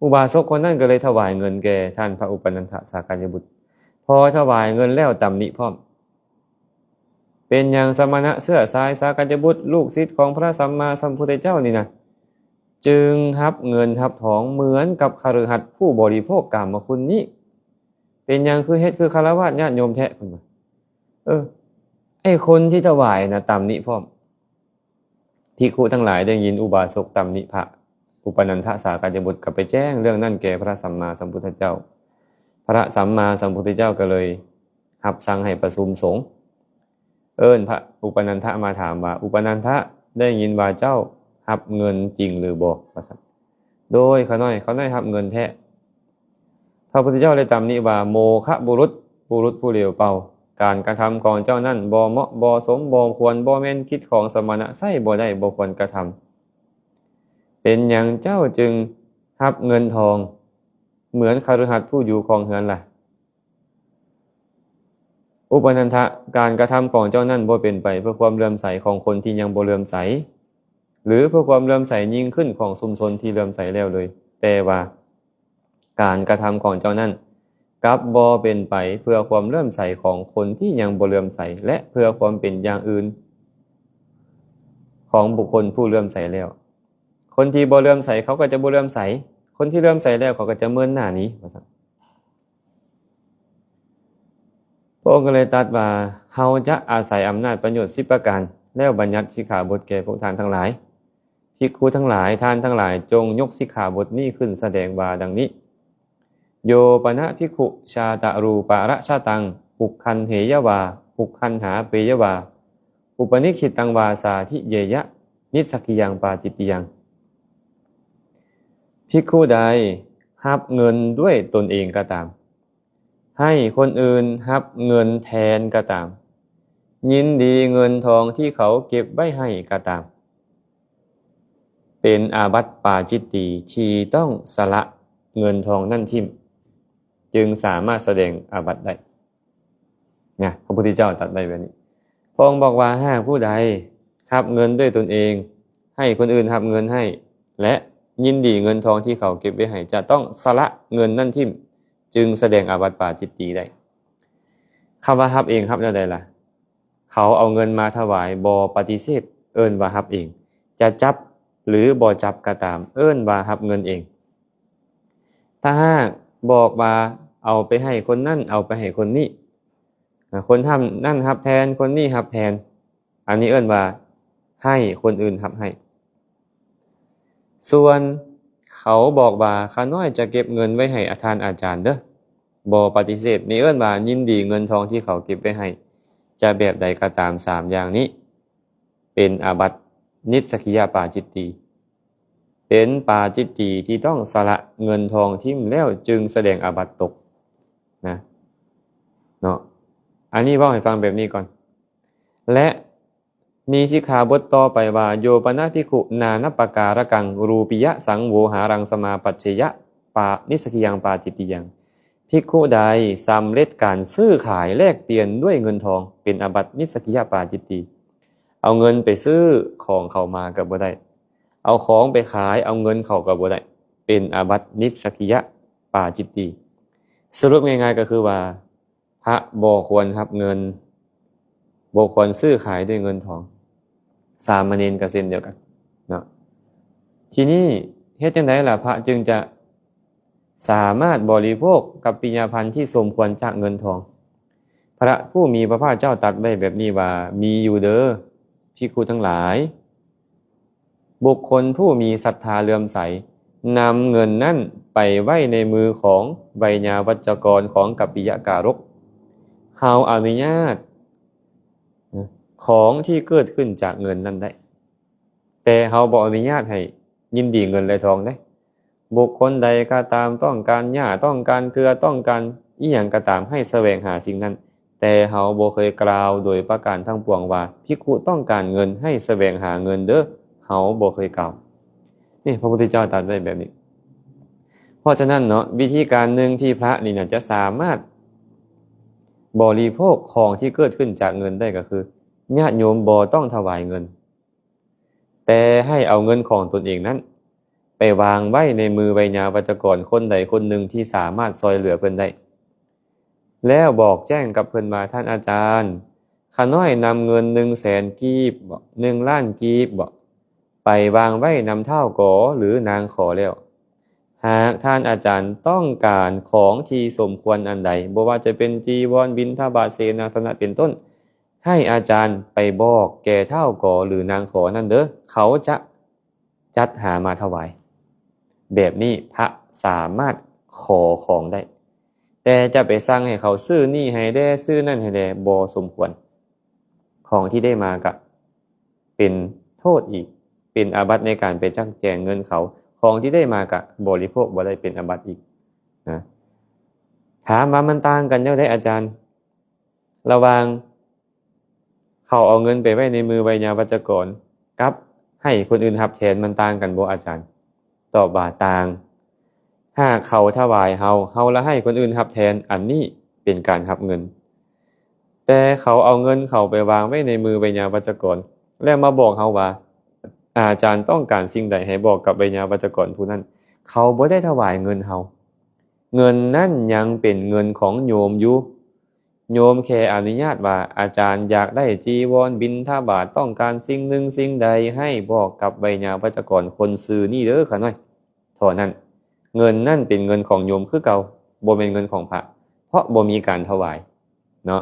ອຸບາສົກຄົນນັ້ນກໍເລີຍຖວາຍເງິນແກ່ທ່ານພະອຸປະນັນທະສາກັຍຍະບຸດ. ພໍຖວາຍເງິນແລ້ວຕຳໜິພ້ອມ, ເປັນຫຍັງສະມະນະເຊື້ອສາຍສາກັຍຍະບຸດ ລູກສິດຂອງພະສຳມາສຳພຸດທະເຈົ້ານີ້ນະ ຈຶ່ງຮັບເງິນຮັບທອງເໝືອນກັບຄະລືຫັດຜູ້ບໍລິໂພກກາມະຄຸນນີ້? ເປັນຫຍັງຄືເຮັດຄືຄາລະວາດຍາດໂຍມແທ້? ເພິ່ນວ່າ. ເອີ ໄອ້ຄົນທີ່ຖວາຍນະຕຳໜິພ້ອມ. ພິກຂຸທັງຫຼາຍໄດ້ຍິນອຸບາສົກຕຳໜິພະອຸປະນັນທະສາກັຍຍະບຸດ ກໍໄປແຈ້ງເລື່ອງນັ້ນແກ່ພະສຳມາສຳພຸດທະເຈົ້າ. ພະສຳມາສຳພຸດທະເຈົ້າກໍເລີຍຮັບສັ່ງໃຫ້ປະຊຸມສົງ, ເອີ້ນພະອຸປະນັນທະມາຖາມວ່າ, ອຸປະນັນທະ, ໄດ້ຍິນວ່າເຈົ້າຮັບເງິນຈິງຫຼືບໍ່? ວ່າຊັ້ນ. ໂດຍ ຂ້ານ້ອຍ, ຂ້ານ້ອຍຮັບເງິນແທ້. ພະພຸດທະເຈົ້າໄດ້ຕຳໜິວ່າ, ໂມຄະບຸລຸດ, ບຸລຸດຜູ້ເຫຼວເປົ່າ, ການກະທຳຂອງເຈົ້ານັ້ນບໍ່ເໝາະ, ບໍ່ສົມ, ບໍ່ຄວນ, ບໍ່ແມ່ນ, ກິດຂອງສະມະນະໃຊ້ບໍ່ໄດ້, ບໍ່ຄວນກະທຳ. ເປັນຫຍັງເຈົ້າຈຶ່ງຮັບເງິນທອງເໝືອນຄະລືຫັດຜູ້ຢູ່ຄອງເຮືອນລະ? ອຸປະນັນທະ, ການກະທຳຂອງເຈົ້ານັ້ນບໍ່ເປັນໄປເພື່ອຄວາມເຫຼື້ອມໃສຂອງຄົນທີ່ຍັງບໍ່ເຫຼື້ອມໃສ ຫຼື ເພື່ອຄວາມເຫຼື້ອມໃສຍິ່ງຂຶ້ນຂອງຊຸມຊົນທີ່ເຫຼື້ອມໃສແລ້ວເລີຍ, ແຕ່ວ່າການກະທຳຂອງເຈົ້ານັ້ນກັບບໍ່ເປັນໄປເພື່ອຄວາມເຫຼື້ອມໃສຂອງຄົນທີ່ຍັງບໍ່ເຫຼື້ອມໃສ ແລະ ເພື່ອຄວາມເປັນຢ່າງອື່ນຂອງບຸກຄົນຜູ້ເຫຼື້ອມໃສແລ້ວ. ຄົນທີ່ບໍ່ເຫຼື້ອມໃສເຂົາກໍຈະບໍ່ເຫຼື້ອມໃສ, ຄົນທີ່ເຫຼື້ອມໃສແລ້ວເຂົາກໍຈະເມີນໜ້າໜີ ວ່າຊັ້ນ. ພະອົງກໍເລີຍຕັດວ່າ, ເຮົາຈະອາໄສອຳນາດປະໂຫຍດສິບປະການ ແລ້ວບັນຍັດສິກຂາບົດແກ່ພວກທ່ານທັງຫຼາຍ. ພິກຂຸທັງຫຼາຍ, ທ່ານທັງຫຼາຍ, ຈົ່ງຍົກສິກຂາບົດນີ້ຂຶ້ນສະແດງວ່າດັ່ງນີ້, ໂຍປະນະພິກຂຸ ຊາຕະຮູປະຣະຊະຕັງ ອຸກຄັນເຫຍະວາ ອຸກຄັນຫາເປຍະວາ ອຸປະນິກຂິດຕັງວາ ສາທິເຍຍະ ນິດສັກກິຍັງປາຈິດຕິຍັງ. ພິກຂຸໃດຮັບເງິນດ້ວຍຕົນເອງກໍຕາມ, ໃຫ້ຄົນອື່ນຮັບເງິນແທນກໍຕາມ, ຍິນດີເງິນທອງທີ່ເຂົາເກັບໄວ້ໃຫ້ກໍຕາມ, ເປັນອາບັດປາຈິດຕີທີ່ຕ້ອງສະລະເງິນທອງນັ້ນຖິ້ມ, ຈຶ່ງສາມາດສະແດງອາບັດໄດ້. ນະ, ພະພຸດທະເຈົ້າຕັດໄວ້ແບບນີ້. ພະອົງບອກວ່າ, ຫາກຜູ້ໃດຮັບເງິນດ້ວຍຕົນເອງ, ໃຫ້ຄົນອື່ນຮັບເງິນໃຫ້ ແລະ ຍິນດີເງິນທອງທີ່ເຂົາເກັບໄວ້ໃຫ້, ຈະຕ້ອງສະລະເງິນນັ້ນຖິ້ມ, ຈຶ່ງສະແດງອາບັດປາຈິດຕີໄດ້. ຄຳວ່າຮັບເອງ ຮັບແນວໃດລະ? ເຂົາເອົາເງິນມາຖວາຍ, ບໍ່ປະຕິເສດ, ເອີ້ນວ່າຮັບເອງ. ຈະຈັບ ຫຼື ບໍ່ຈັບກໍຕາມ, ເອີ້ນວ່າຮັບເງິນເອງ. ຖ້າຫາກບອກວ່າເອົາໄປໃຫ້ຄົນນັ້ນ ເອົາໄປໃຫ້ຄົນນີ້ ອາ ຄົນນັ້ນຮັບແທນ ຄົນນີ້ຮັບແທນ ອັນນີ້ເອີ້ນວ່າໃຫ້ຄົນອື່ນຮັບໃຫ້. ສ່ວນເຂົາບອກວ່າ ຂ້ານ້ອຍຈະເກັບເງິນໄວ້ໃຫ້ທ່ານອາຈານເດີ້ ບໍ່ປະຕິເສດ ນີ້ເອີ້ນວ່າຍິນດີເງິນທອງທີ່ເຂົາເກັບໄວ້ໃຫ້. ຈະແບບໃດກໍຕາມ ສາມຢ່າງນີ້ເປັນອາບັດນິດສັກກິຍະປາຈິດຕີ ເປັນປາຈິດຕີທີ່ຕ້ອງສະຫຼະເງິນທອງຖິ້ມແລ້ວຈຶ່ງສະແດງອາບັດຕົກນະ ເນາະ. ອັນນີ້ເວົ້າໃຫ້ຟັງແບບນີ້ກ່ອນ ແລະ ມີສິກຂາບົດຕໍ່ໄປວ່າ ໂຍປະນະພິກຂຸນານັບປະກາລະກັງ ຣູປີຍະສັງໂວຫາລັງສະມາປັດເຊຍະ ປາ ນິດສັກກິຍັງປາຈິດຕິຍັງ ພິກຂຸໃດສຳເລັດການຊື້ຂາຍແລກປ່ຽນດ້ວຍເງິນທອງ ເປັນອາບັດນິດສັກກິຍະປາຈິດຕີ. ເອົາເງິນໄປຊື້ຂອງເຂົາມາກໍບໍ່ໄດ້ ເອົາຂອງໄປຂາຍ ເອົາເງິນເຂົາກໍບໍ່ໄດ້ ເປັນອາບັດນິດສັກກິຍະປາຈິດຕີ. ສະຫຼຸບງ່າຍໆກໍຄືວ່າ ພະບໍ່ຄວນຮັບເງິນ ບໍ່ຄວນຊື້ຂາຍດ້ວຍເງິນທອງ ສາມະເນນກໍເຊັ່ນດຽວກັນເນາະ. ທີນີ້ເຮັດຈັ່ງໃດລະ ພະຈຶ່ງຈະສາມາດບໍລິໂພກກັບປິຍະພັນທີ່ສົມຄວນຈາກເງິນທອງ? ພະຜູ້ມີພະພາກເຈົ້າຕັດໄວ້ແບບນີ້ວ່າ ມີຢູ່ເດີ້ ພິກຂຸທັງຫຼາຍ ບຸກຄົນຜູ້ມີສັດທາເຫຼື້ອມໃສ ນຳເງິນນັ້ນໄປໄວ້ໃນມືຂອງໄວຍາວັດຈະກອນຂອງກັບປິຍະກາລົກ ເຮົາອະນຸຍາດຂອງທີ່ເກີດຂຶ້ນຈາກເງິນນັ້ນໄດ້ ແຕ່ເຮົາບໍ່ອະນຸຍາດໃຫ້ຍິນດີເງິນ ແລະ ທອງເດ້. ບຸກຄົນໃດກໍຕາມຕ້ອງການຫຍ້າ ຕ້ອງການເກືອ ຕ້ອງການອີ່ຫຍັງກໍຕາມ ໃຫ້ສະແຫວງຫາສິ່ງນັ້ນ ແຕ່ເຮົາບໍ່ເຄີຍກ່າວໂດຍປະການທັງປວງວ່າ ພິກຂຸຕ້ອງການເງິນ ໃຫ້ສະແຫວງຫາເງິນເດີ້ ເຮົາບໍ່ເຄີຍກ່າວ. ນີ້ພະພຸດທະເຈົ້າຕັດໄວ້ແບບນີ້. ເພາະສະນັ້ນເນາະ ວິທີການໜຶ່ງທີ່ພະນີ້ນະຈະສາມາດບໍລິໂພກຂອງທີ່ເກີດຂຶ້ນຈາກເງິນໄດ້ກໍຄື ຍາດໂຍມບໍ່ຕ້ອງຖວາຍເງິນ ແຕ່ໃຫ້ເອົາເງິນຂອງຕົນເອງນັ້ນໄປວາງໄວ້ໃນມືໄວຍາວັດຈະກອນຄົນໃດຄົນໜຶ່ງທີ່ສາມາດຊ່ອຍເຫຼືອເພິ່ນໄດ້ ແລ້ວບອກແຈ້ງກັບເພິ່ນວ່າ ທ່ານອາຈານ ຂ້ານ້ອຍນຳເງິນໜຶ່ງແສນກີບບໍ ໜຶ່ງລ້ານກີບບໍ ໄປວາງໄວ້ນຳທ້າວກໍ ຫຼື ນາງຂໍແລ້ວ ຫາກທ່ານອາຈານຕ້ອງການຂອງທີ່ສົມຄວນອັນໃດ ບໍ່ວ່າຈະເປັນຈີວອນ ບິນທະບາດ ເສນາສະນະ ເປັນຕົ້ນ ໃຫ້ອາຈານໄປບອກແກ່ທ້າວກໍ ຫຼື ນາງຂໍນັ້ນເດີ້ ເຂົາຈະຈັດຫາມາຖວາຍ. ແບບນີ້ພະສາມາດຂໍຂອງໄດ້ ແຕ່ຈະໄປສັ່ງໃຫ້ເຂົາຊື້ນີ້ໃຫ້ແດ່ ຊື້ນັ້ນໃຫ້ແດ່ ບໍ່ສົມຄວນ. ຂອງທີ່ໄດ້ມາກະເປັນໂທດອີກ ເປັນອາບັດໃນການໄປຈັກແຈງເງິນເຂົາ ຂອງທີ່ໄດ້ມາກະບໍລິໂພກບໍ່ໄດ້ ເປັນອາບັດອີກນະ. ຖາມວ່າມັນຕ່າງກັນແນວໃດອາຈານ ລະຫວ່າງເຂົາເອົາເງິນໄປໄວ້ໃນມືໄວຍາວັດຈະກອນ ກັບໃຫ້ຄົນອື່ນຮັບແທນ ມັນຕ່າງກັນບໍ່ອາຈານ? ຕອບວ່າຕ່າງ. ຫາກເຂົາຖວາຍເຮົາ ເຮົາລະໃຫ້ຄົນອື່ນຮັບແທນ ອັນນີ້ເປັນການຮັບເງິນ. ແຕ່ເຂົາເອົາເງິນເຂົາໄປວາງໄວ້ໃນມືໄວຍາວັດຈະກອນ ແລ້ວມາບອກເຮົາວ່າ ອາຈານຕ້ອງການສິ່ງໃດໃຫ້ບອກກັບໄວຍາວັດຈະກອນຜູ້ນັ້ນ. ເຂົາບໍ່ໄດ້ຖວາຍເງິນເຮົາ. ເງິນນັ້ນຍັງເປັນເງິນຂອງໂຍມຢູ່. ໂຍມແຄ່ອະນຸຍາດວ່າ ອາຈານຢາກໄດ້ຈີວອນ ບິນທະບາດ ຕ້ອງການສິ່ງໜຶ່ງສິ່ງໃດ ໃຫ້ບອກກັບໄວຍາວັດຈະກອນຄົນຊື່ນີ້ເດີ້ຂ້ານ້ອຍ ເທົ່ານັ້ນ. ເງິນນັ້ນເປັນເງິນຂອງໂຍມຄືເກົ່າ ບໍ່ແມ່ນເງິນຂອງພະ ເພາະບໍ່ມີການຖວາຍເນາະ.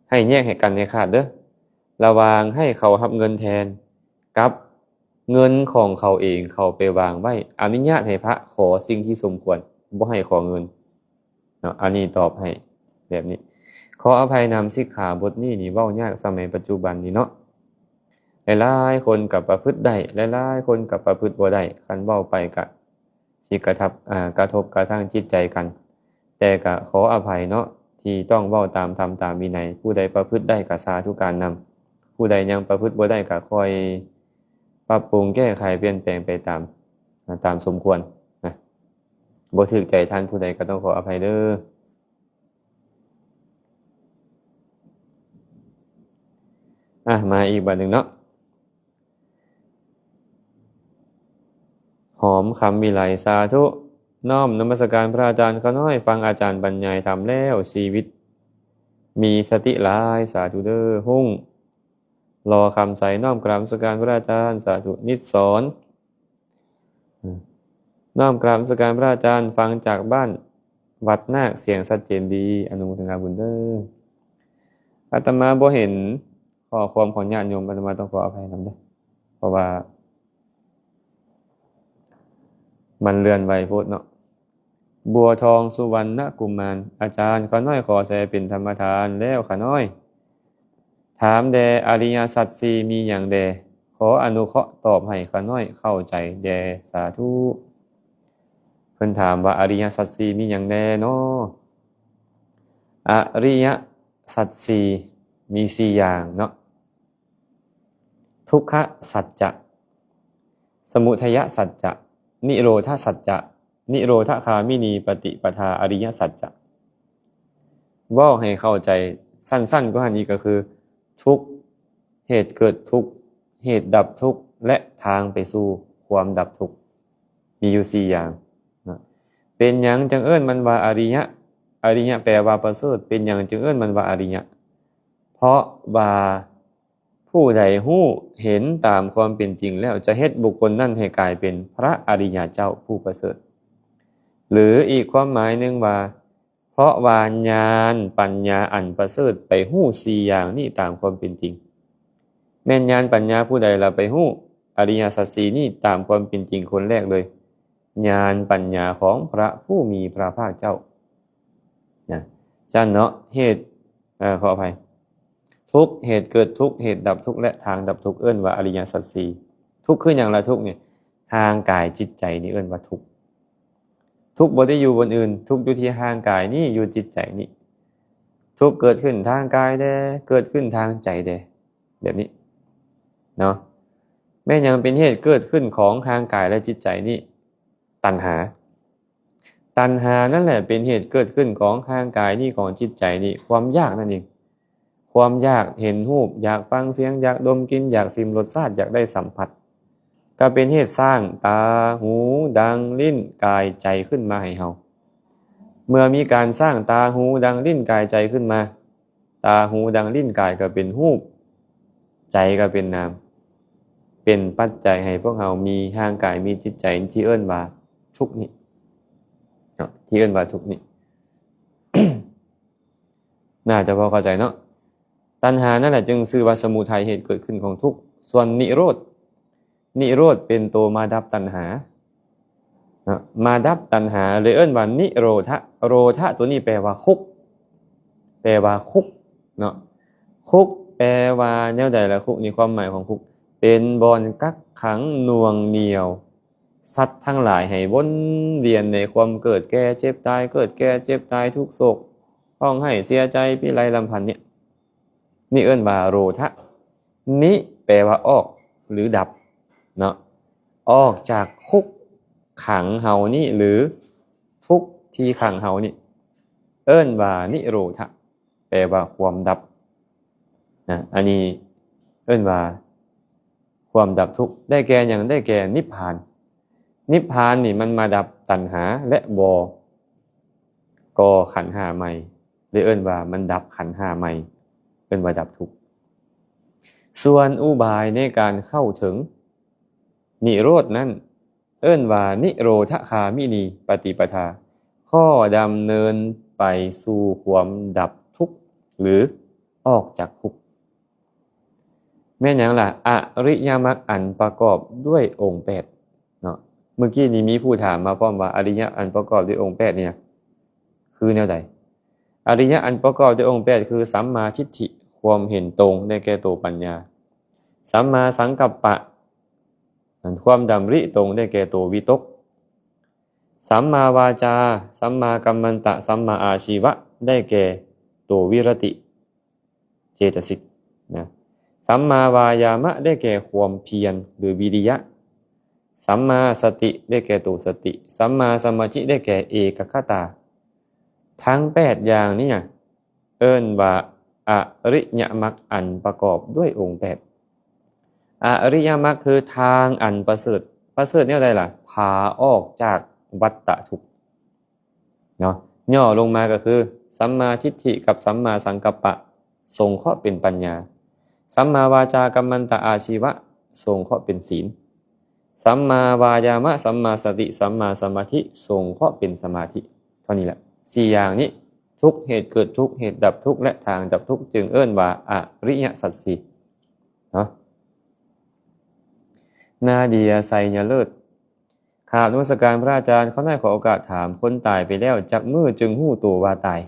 ໃຫ້ແຍກໃຫ້ກັນໃຫ້ຂາດເດີ້ ລະຫວ່າງໃຫ້ເຂົາຮັບເງິນແທນ ກັບເງິນຂອງເຂົາເອງເຂົາໄປວາງໄວ້. ອະນຸຍາດໃຫ້ພະຂໍສິ່ງທີ່ສົມຄວນ ບໍ່ໃຫ້ຂໍເງິນເນາະ. ອັນນີ້ຕອບໃຫ້ແບບນີ້. ຂໍອະໄພນຳ ສິກຂາບົດນີ້ນີ້ເວົ້າຍາກສະໄໝປັດຈຸບັນນີ້ເນາະ. ຫຼາຍໆຄົນກໍປະພຶດໄດ້ ຫຼາຍໆຄົນກໍປະພຶດບໍ່ໄດ້. ຄັນເວົ້າໄປກະ ຊິກະທົບ ອາ ກະທົບກະທັ່ງຈິດໃຈກັນ. ແຕ່ກະຂໍອະໄພເນາະ ທີ່ຕ້ອງເວົ້າຕາມທຳຕາມວິໄນ. ຜູ້ໃດປະພຶດໄດ້ກະສາທຸການນຳ. ຜູ້ໃດຍັງປະພຶດບໍ່ໄດ້ກະຄ່ອຍປັບປຸງແກ້ໄຂປ່ຽນແປງໄປຕາມ ອາ ຕາມສົມຄວນນະ. ບໍ່ຖືກໃຈທ່ານຜູ້ໃດກະຕ້ອງຂໍອະໄພເດີ້. ອາ ມາອີກບາດໜຶ່ງເນາະ. ຫອມຄຳວິໄລ ສາທຸ ນ້ອມນະມັດສະການພະອາຈານ. ຂ້ານ້ອຍຟັງອາຈານບັນຍາຍທຳແລ້ວ ຊີວິດມີສະຕິຫຼາຍ. ສາທຸເດີ້. ຮຸ້ງ ລໍຄຳໃສ ນ້ອມກາບນະມັດສະການພະອາຈານ. ສາທຸ. ນິດສອນ ນ້ອມກາບນະມັດສະການພະອາຈານ, ຟັງຈາກບ້ານວັດນາກ, ສຽງຊັດເຈນດີ, ອະນຸໂມທະນາບຸນເດີ. ອາດຕະມາບໍ່ເຫັນຂໍ້ຄວາມຂອງຍາດໂຍມ, ອາດຕະມາຕ້ອງຂໍອະໄພນຳເດີ ເພາະວ່າມັນເລື່ອນໄວໂພດເນາະ. ບົວທອງ ສຸວັນນະກຸມານ, ອາຈານ, ຂ້ານ້ອຍຂໍແຊເປັນທຳມະທານແລ້ວ ຂ້ານ້ອຍ ຖາມແດ່ ອະລິຍະສັດສີ່ມີຫຍັງແດ່? ຂໍອະນຸເຄາະຕອບໃຫ້ຂ້ານ້ອຍເຂົ້າໃຈແດ່ ສາທຸ. ເພິ່ນຖາມວ່າ ອະລິຍະສັດສີ່ມີຫຍັງແດ່ນໍ? ອະລິຍະສັດສີ່ມີສີ່ຢ່າງເນາະ, ທຸກຂະສັດຈະ, ສະມຸໄທຍະສັດຈະ, ນິໂຣທະສັດຈະ, ນິໂຣທະຄາມິນີປະຕິປະທາອະລິຍະສັດຈະ. ເວົ້າໃຫ້ເຂົ້າໃຈສັ້ນໆກວ່າຫັ້ນອີກກໍຄື ທຸກ, ເຫດເກີດທຸກ, ເຫດດັບທຸກ ແລະ ທາງໄປສູ່ຄວາມດັບທຸກ ມີຢູ່ສີ່ຢ່າງນະ. ເປັນຫຍັງຈຶ່ງເອີ້ນມັນວ່າອະລິຍະ? ອະລິຍະແປວ່າປະເສີດ. ເປັນຫຍັງຈຶ່ງເອີ້ນມັນວ່າອະລິຍະ? ເພາະວ່າ ຜູ້ໃດຮູ້ເຫັນຕາມຄວາມເປັນຈິງແລ້ວ ຈະເຮັດບຸກຄົນນັ້ນໃຫ້ກາຍເປັນພະອະລິຍະເຈົ້າຜູ້ປະເສີດ. ຫຼື ອີກຄວາມໝາຍໜຶ່ງວ່າ ເພາະວ່າຍານປັນຍາອັນປະເສີດໄປຮູ້ສີ່ຢ່າງນີ້ຕາມຄວາມເປັນຈິງ. ແມ່ນຍານປັນຍາຜູ້ໃດລະໄປຮູ້ອະລິຍະສັດສີ່ນີ້ຕາມຄວາມເປັນຈິງຄົນແລກເລີຍ? ຍານປັນຍາຂອງພະຜູ້ມີພະພາກເຈົ້ານະ. ຊັ້ນເນາະ ເຫດ ເອີ ຂໍອະໄພ ທຸກ, ເຫດເກີດທຸກ, ເຫດດັບທຸກ ແລະ ທາງດັບທຸກ ເອີ້ນວ່າອະລິຍະສັດສີ່. ທຸກຄືຫຍັງລະ? ທຸກນີ້ ຮ່າງກາຍຈິດໃຈນີ້ເອີ້ນວ່າທຸກ. ທຸກບໍ່ໄດ້ຢູ່ບ່ອນອື່ນ, ທຸກຢູ່ທີ່ຮ່າງກາຍນີ້, ຢູ່ຈິດໃຈນີ້. ທຸກເກີດຂຶ້ນທາງກາຍແດ່, ເກີດຂຶ້ນທາງໃຈແດ່, ແບບນີ້ເນາະ. ແມ່ນຫຍັງເປັນເຫດເກີດຂຶ້ນຂອງຮ່າງກາຍ ແລະ ຈິດໃຈນີ້? ຕັນຫາ. ຕັນຫານັ້ນແຫຼະເປັນເຫດເກີດຂຶ້ນຂອງຮ່າງກາຍນີ້, ຂອງຈິດໃຈນີ້, ຄວາມຢາກນັ້ນເອງ. ຄວາມຢາກເຫັນຮູບ, ຢາກຟັງສຽງ, ຢາກດົມກິ່ນ, ຢາກຊິມລົດຊາດ, ຢາກໄດ້ສຳຜັດ, ກໍເປັນເຫດສ້າງຕາ, ຫູ, ດັງ, ລີ້ນ, ກາຍ, ໃຈຂຶ້ນມາໃຫ້ເຮົາ. ເມື່ອມີການສ້າງຕາ, ຫູ, ດັງ, ລີ້ນ, ກາຍ, ໃຈຂຶ້ນມາ, ຕາ, ຫູ, ດັງ, ລີ້ນ, ກາຍ ກໍເປັນຮູບ, ໃຈກໍເປັນນາມ, ເປັນປັດໄຈໃຫ້ພວກເຮົາມີຮ່າງກາຍ, ມີຈິດໃຈ ທີ່ເອີ້ນວ່າທຸກນີ້ເນາະ, ທີ່ເອີ້ນວ່າທຸກນີ້. ໜ້າຈະພໍເຂົ້າໃຈເນາະ. ຕັນຫານັ້ນແຫຼະຈຶ່ງຊື່ວ່າສະມຸໄທ ເຫດເກີດຂຶ້ນຂອງທຸກ. ສ່ວນນິໂຣດ, ນິໂຣດເປັນໂຕມາດັບຕັນຫາເນາະ, ມາດັບຕັນຫາ ເລີຍເອີ້ນວ່ານິໂຣທະ. ໂຣທະຕົວນີ້ແປວ່າຄຸກ, ແປວ່າຄຸກເນາະ. ຄຸກແປວ່າແນວໃດລະ? ຄຸກນີ້ ຄວາມໝາຍຂອງຄຸກ ເປັນບ່ອນກັກຂັງໜ່ວງໜ່ຽວ ສັດທັງຫຼາຍໃຫ້ວົນວຽນໃນຄວາມເກີດແກ່ເຈັບຕາຍ, ເກີດແກ່ເຈັບຕາຍ, ທຸກໂສກ, ຮ້ອງໄຫ້ເສຍໃຈ, ພິໄລລຳພັນ ນີ້ ນີ້ເອີ້ນວ່າໂຣທະ. ນິແປວ່າອອກ ຫຼື ດັບເນາະ, ອອກຈາກຄຸກຂັງເຮົານີ້ ຫຼື ທຸກທີ່ຂັງເຮົານີ້ ເອີ້ນວ່ານິໂຣທະ. ແປວ່າຄວາມດັບນະ. ອັນນີ້ເອີ້ນວ່າຄວາມດັບທຸກ. ໄດ້ແກ່ຫຍັງ? ໄດ້ແກ່ນິບພານ. ນິບພານນີ້ມັນມາດັບຕັນຫາ ແລະ ບໍ່ກໍ່ຂັນຫ້າໃໝ່, ເລີຍເອີ້ນວ່າມັນດັບຂັນຫ້າໃໝ່, ເອີ້ນວ່າດັບທຸກ. ສ່ວນອຸບາຍໃນການເຂົ້າເຖິງນິໂຣດນັ້ນ ເອີ້ນວ່ານິໂຣທະຄາມິນີປະຕິປະທາ, ຂໍ້ດຳເນີນໄປສູ່ຄວາມດັບທຸກ ຫຼື ອອກຈາກທຸກ. ແມ່ນຫຍັງລະ? ອະລິຍະມັກອັນປະກອບດ້ວຍອົງແປດເນາະ. ເມື່ອກີ້ນີ້ມີຜູ້ຖາມມາພ້ອມວ່າ ອະລິຍະອັນປະກອບດ້ວຍອົງແປດນີ້ນະ ຄືແນວໃດ? ອະລິຍະອັນປະກອບດ້ວຍອົງແປດ ຄື ສຳມາທິດຖິ ຄວາມເຫັນຕົງ ໄດ້ແກ່ໂຕປັນຍາ, ສຳມາສັງກັບປະ ຄວາມດຳລິຕົງ ໄດ້ແກ່ໂຕວິຕົກ, ສຳມາວາຈາ, ສຳມາກັມມັນຕະ, ສຳມາອາຊີວະ ໄດ້ແກ່ໂຕວິລະຕິ ເຈຕະສິກນະ, ສຳມາວາຍາມະ ໄດ້ແກ່ຄວາມພຽນ ຫຼື ວິລິຍະ, ສຳມາສະຕິ ໄດ້ແກ່ໂຕສະຕິ, ສຳມາສະມາທິ ໄດ້ແກ່ເອກະຄະຕາ. ທັງແປດຢ່າງນີ້ນະ ເອີ້ນວ່າອະລິຍະມັກອັນປະກອບດ້ວຍອົງແປດ. ອະລິຍະມັກຄືທາງອັນປະເສີດ. ປະເສີດແນວໃດລະ? ພາອອກຈາກວັດຕະທຸກເນາະ. ຫຍໍ້ລົງມາກໍຄື ສຳມາທິດຖິກັບສຳມາສັງກັບປະ ສົງເຄາະເປັນປັນຍາ, ສຳມາວາຈາກັມມັນຕະອາຊີວະ ສົງເຄາະເປັນສີນ, ສັມມາວາຍາມະ ສັມມາສະຕິ ສັມມາສະມາທິ ສົງເຄາະເປັນສະມາທິ ເທົ່ານີ້ແຫຼະ ສີ່ຢ່າງນີ້ ທຸກ ເຫດເກີດທຸກ ເຫດດັບທຸກ ແລະ ທາງດັບທຸກ ຈຶ່ງເອີ້ນວ່າອະລິຍະສັດສີ່ເນາະ. ນາເດຍ ໄຊຍະເລີດ. ກາບນະມັດສະການພະອາຈານ, ຂ້ານ້ອຍຂໍໂອກາດຖາມ, ຄົນຕາຍໄປແລ້ວຈັກມື້ຈຶ່ງຮູ້ໂຕວ່າຕາຍ?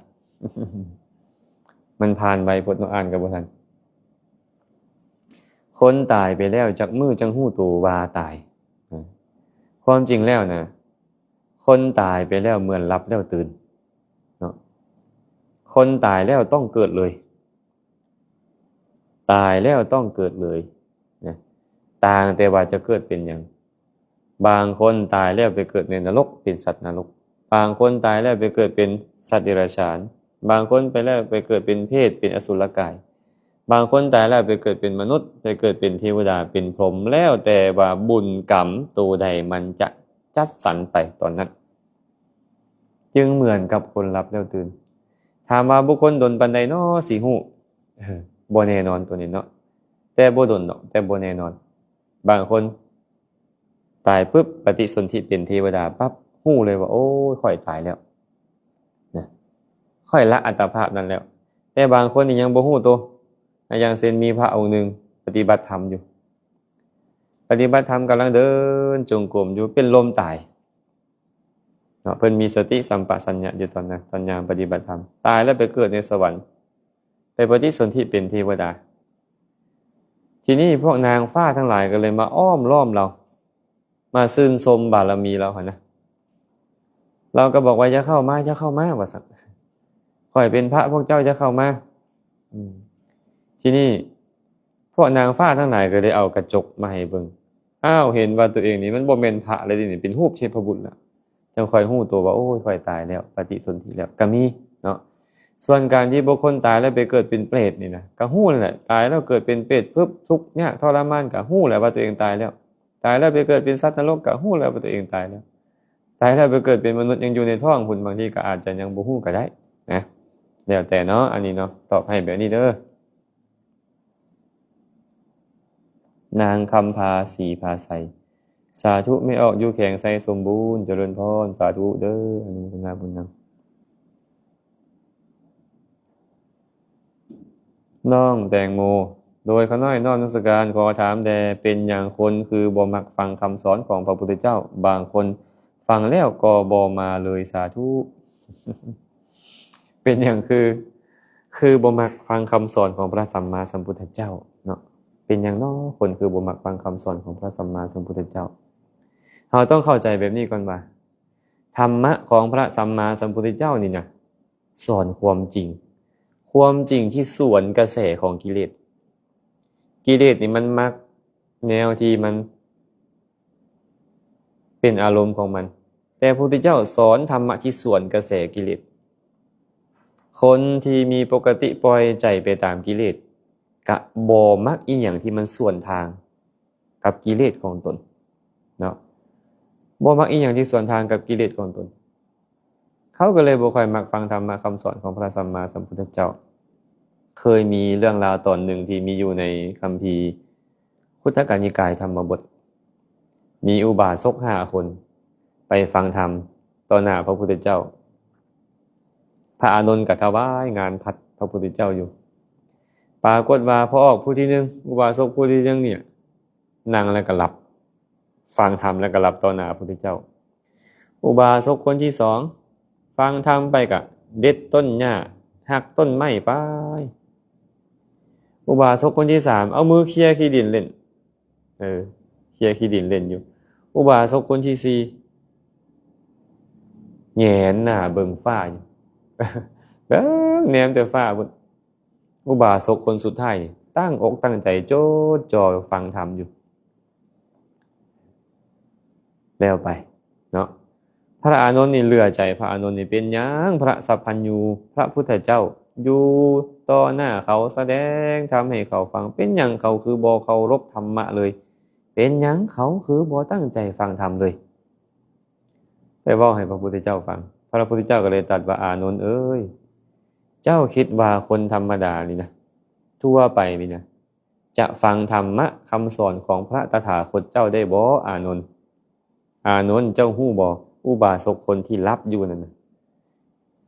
ມັນຜ່ານໄວໂພດເນາະ, ອ່ານກໍບໍ່ທັນ. ຄົນຕາຍໄປແລ້ວຈັກມື້ຈັ່ງຮູ້ໂຕວ່າຕາຍ? ຄວາມຈິງແລ້ວນະ, ຄົນຕາຍໄປແລ້ວເໝືອນຫຼັບແລ້ວຕື່ນເນາະ. ຄົນຕາຍແລ້ວຕ້ອງເກີດເລີຍ. ຕາຍແລ້ວຕ້ອງເກີດເລີຍນະ, ຕ່າງແຕ່ວ່າຈະເກີດເປັນຫຍັງ. ບາງຄົນຕາຍແລ້ວໄປເກີດໃນນະລົກ ເປັນສັດນະລົກ, ບາງຄົນຕາຍແລ້ວໄປເກີດເປັນສັດເດຍລະສານ, ບາງຄົນໄປແລ້ວໄປເກີດເປັນເປດ ເປັນອະສຸລະກາຍ, ບາງຄົນຕາຍແລ້ວໄປເກີດເປັນມະນຸດ ໄປເກີດເປັນເທວະດາ ເປັນພົມ ແລ້ວແຕ່ວ່າບຸນກຳໂຕໃດມັນຈະຈັດສັນໄປຕອນນັ້ນ. ຈຶ່ງເໝືອນກັບຄົນຫຼັບແລ້ວຕື່ນ. ຖາມວ່າບຸກຄົນດົນປານໃດນໍຊິຮູ້? ເອີ ບໍ່ແນ່ນອນໂຕນີ້ເນາະ, ແຕ່ບໍ່ດົນດອກ, ແຕ່ບໍ່ແນ່ນອນ. ບາງຄົນຕາຍປຶບ ປະຕິສົນທິເປັນເທວະດາປັບ ຮູ້ເລີຍວ່າ ໂອ້ຍ ຂ້ອຍຕາຍແລ້ວນະ, ຂ້ອຍລະອັດຕະພາບນັ້ນແລ້ວ. ແຕ່ບາງຄົນນີ້ຍັງບໍ່ຮູ້ໂຕ, ຢ່າງເຊັ່ນ ມີພະອົງໜຶ່ງປະຕິບັດທຳຢູ່, ປະຕິບັດທຳ ກຳລັງເດີນຈົງກົມຢູ່ ເປັນລົມຕາຍເນາະ. ເພິ່ນມີສະຕິສຳປະຊັນຍະຢູ່ຕອນນັ້ນ, ຕອນຍາມປະຕິບັດທຳ, ຕາຍແລ້ວໄປເກີດໃນສະຫວັນ, ໄປປະຕິສົນທິເປັນເທວະດາ. ທີນີ້ພວກນາງຟ້າທັງຫຼາຍກໍເລີຍມາອ້ອມລ້ອມລາວ, ມາຊື່ນຊົມບາລະມີລາວຫັ້ນນະ. ລາວກໍບອກວ່າ ຢ່າເຂົ້າມາ, ຢ່າເຂົ້າມາ ວ່າຊັ້ນ, ຂ້ອຍເປັນພະ, ພວກເຈົ້າຢ່າເຂົ້າມາ. ອືມ ທີນີ້ພວກນາງຟ້າທັງຫຼາຍກໍເລີຍເອົາກະຈົກມາໃຫ້ເບິ່ງ. ອ້າວ ເຫັນວ່າຕົວເອງນີ້ມັນບໍ່ແມ່ນພະແລ້ວເດນີ້, ເປັນຮູບເທບພະບຸດລະ, ຈັ່ງຄ່ອຍຮູ້ໂຕວ່າ ໂອ້ຍ ຂ້ອຍຕາຍແລ້ວ, ປະຕິສົນທິແລ້ວ ກໍມີເນາະ. ສ່ວນການທີ່ບຸກຄົນຕາຍແລ້ວໄປເກີດເປັນເປດນີ້ນະ ກໍຮູ້ແຫຼະ, ຕາຍແລ້ວເກີດເປັນເປດປຶບ ທຸກຍາກທໍລະມານ ກໍຮູ້ແຫຼະວ່າຕົວເອງຕາຍແລ້ວ. ຕາຍແລ້ວໄປເກີດເປັນສັດນະລົກ ກໍຮູ້ແລ້ວວ່າຕົວເອງຕາຍແລ້ວ. ຕາຍແລ້ວໄປເກີດເປັນມະນຸດ ຍັງຢູ່ໃນທ້ອງພຸ້ນ, ບາງທີກໍອາດຈະຍັງບໍ່ຮູ້ກໍໄດ້ນະ, ແລ້ວແຕ່ເນາະ. ອັນນີ້ເນາະ, ຕອບໃຫ້ແບບນີ້ເດີ. ນາງຄຳພາ ສີພາໄຊ. ສາທຸ ແມ່ອອກຢູ່ແຂວງໄຊສົມບູນ. ຈະເລີນພອນ, ສາທຸເດີ, ອະນຸໂມທະນາບຸນນຳ. ນ້ອງແຕງໂມ. ໂດຍ ຂ້ານ້ອຍນອບນະມັດສະການ, ຂໍຖາມແດ່, ເປັນຫຍັງຄົນຄືບໍ່ມັກຟັງຄຳສອນຂອງພະພຸດທະເຈົ້າ? ບາງຄົນຟັງແລ້ວກໍບໍ່ມາເລີຍ. ສາທຸ. ເປັນຫຍັງຄື ຄືບໍ່ມັກຟັງຄຳສອນຂອງພະສຳມາສຳພຸດທະເຈົ້າເນາະ? ເປັນຫຍັງນໍ ຄົນຄືບໍ່ມັກຟັງຄຳສອນຂອງພະສຳມາສຳພຸດທະເຈົ້າ? ເຮົາຕ້ອງເຂົ້າໃຈແບບນີ້ກ່ອນວ່າ ທຳມະຂອງພະສຳມາສຳພຸດທະເຈົ້ານີ້ນະ ສອນຄວາມຈິງ, ຄວາມຈິງທີ່ສວນກະແສຂອງກິເລດ. ກິເລດນີ້ມັນມັກແນວທີ່ມັນເປັນອາລົມຂອງມັນ, ແຕ່ພະພຸດທະເຈົ້າສອນທຳມະທີ່ສວນກະແສກິເລດ. ຄົນທີ່ມີປົກກະຕິປ່ອຍໃຈໄປຕາມກິເລດ ກະບໍ່ມັກອີ່ຫຍັງທີ່ມັນສວນທາງ ກັບກິເລດຂອງຕົນເນາະ, ບໍ່ມັກອີ່ຫຍັງທີ່ສວນທາງກັບກິເລດຂອງຕົນ. ເຂົາກໍເລີຍບໍ່ຄ່ອຍມັກຟັງທຳມະຄຳສອນຂອງພະສຳມາສຳພຸດທະເຈົ້າ. ເຄີຍມີເລື່ອງລາວຕອນໜຶ່ງທີ່ມີຢູ່ໃນຄຳພີຄຸດທະກະນິກາຍທຳມະບົດ, ມີອຸບາສົກຫ້າຄົນໄປຟັງທຳຕໍ່ໜ້າພະພຸດທະເຈົ້າ. ພະອານົນກໍຖວາຍງານພັດພະພຸດທະເຈົ້າຢູ່. ປາກົດວ່າ ພໍ່ອອກຜູ້ທີໜຶ່ງ, ອຸບາສົກຜູ້ທີໜຶ່ງນີ້ ນັ່ງແລ້ວກໍຫຼັບ, ຟັງທຳແລ້ວກໍຫຼັບຕໍ່ໜ້າພະພຸດທະເຈົ້າ. ອຸບາສົກຄົນທີສອງ ຟັງທຳໄປກໍເດັດຕົ້ນຫຍ້າ, ຫັກຕົ້ນໄມ້ໄປ. ອຸບາສົກຄົນທີສາມ ເອົາມືເຄຍຂີ້ດິນເຫຼັ້ນ, ເອີ ເຄຍຂີ້ດິນເຫຼັ້ນຢູ່. ອຸບາສົກຄົນທີສີ່ ແຫງນໜ້າເບິ່ງຟ້າຢູ່, ເບິ່ງແນມແຕ່ຟ້າພຸ້ນ. ອຸບາສົກຄົນສຸດທ້າຍນີ້ ຕັ້ງອົກຕັ້ງໃຈຈົດຈ່ອຟັງທຳຢູ່. ແລ້ວໄປເນາະ, ພະອານົນນີ້ເຫຼືອໃຈ, ພະອານົນນີ້ເປັນຫຍັງ ພະສັບພັນຍູ ພະພຸດທະເຈົ້າຢູ່ຕໍ່ໜ້າເຂົາ ສະແດງທຳໃຫ້ເຂົາຟັງ, ເປັນຫຍັງເຂົາຄືບໍ່ເຄົາລົບທຳມະເລີຍ? ເປັນຫຍັງເຂົາຄືບໍ່ຕັ້ງໃຈຟັງທຳເລີຍ? ໄປເວົ້າໃຫ້ພະພຸດທະເຈົ້າຟັງ. ພະພຸດທະເຈົ້າກໍເລີຍຕັດວ່າ ອານົນເອີຍ, ເຈົ້າຄິດວ່າຄົນທຳມະດານີ້ນະ, ທົ່ວໄປນີ້ນະ, ຈະຟັງທຳມະຄຳສອນຂອງພະຕະຖາຄົດເຈົ້າໄດ້ບໍ່, ອານົນ? ອານົນ, ເຈົ້າຮູ້ບໍ່? ອຸບາສົກຄົນທີ່ຫຼັບຢູ່ນັ້ນນະ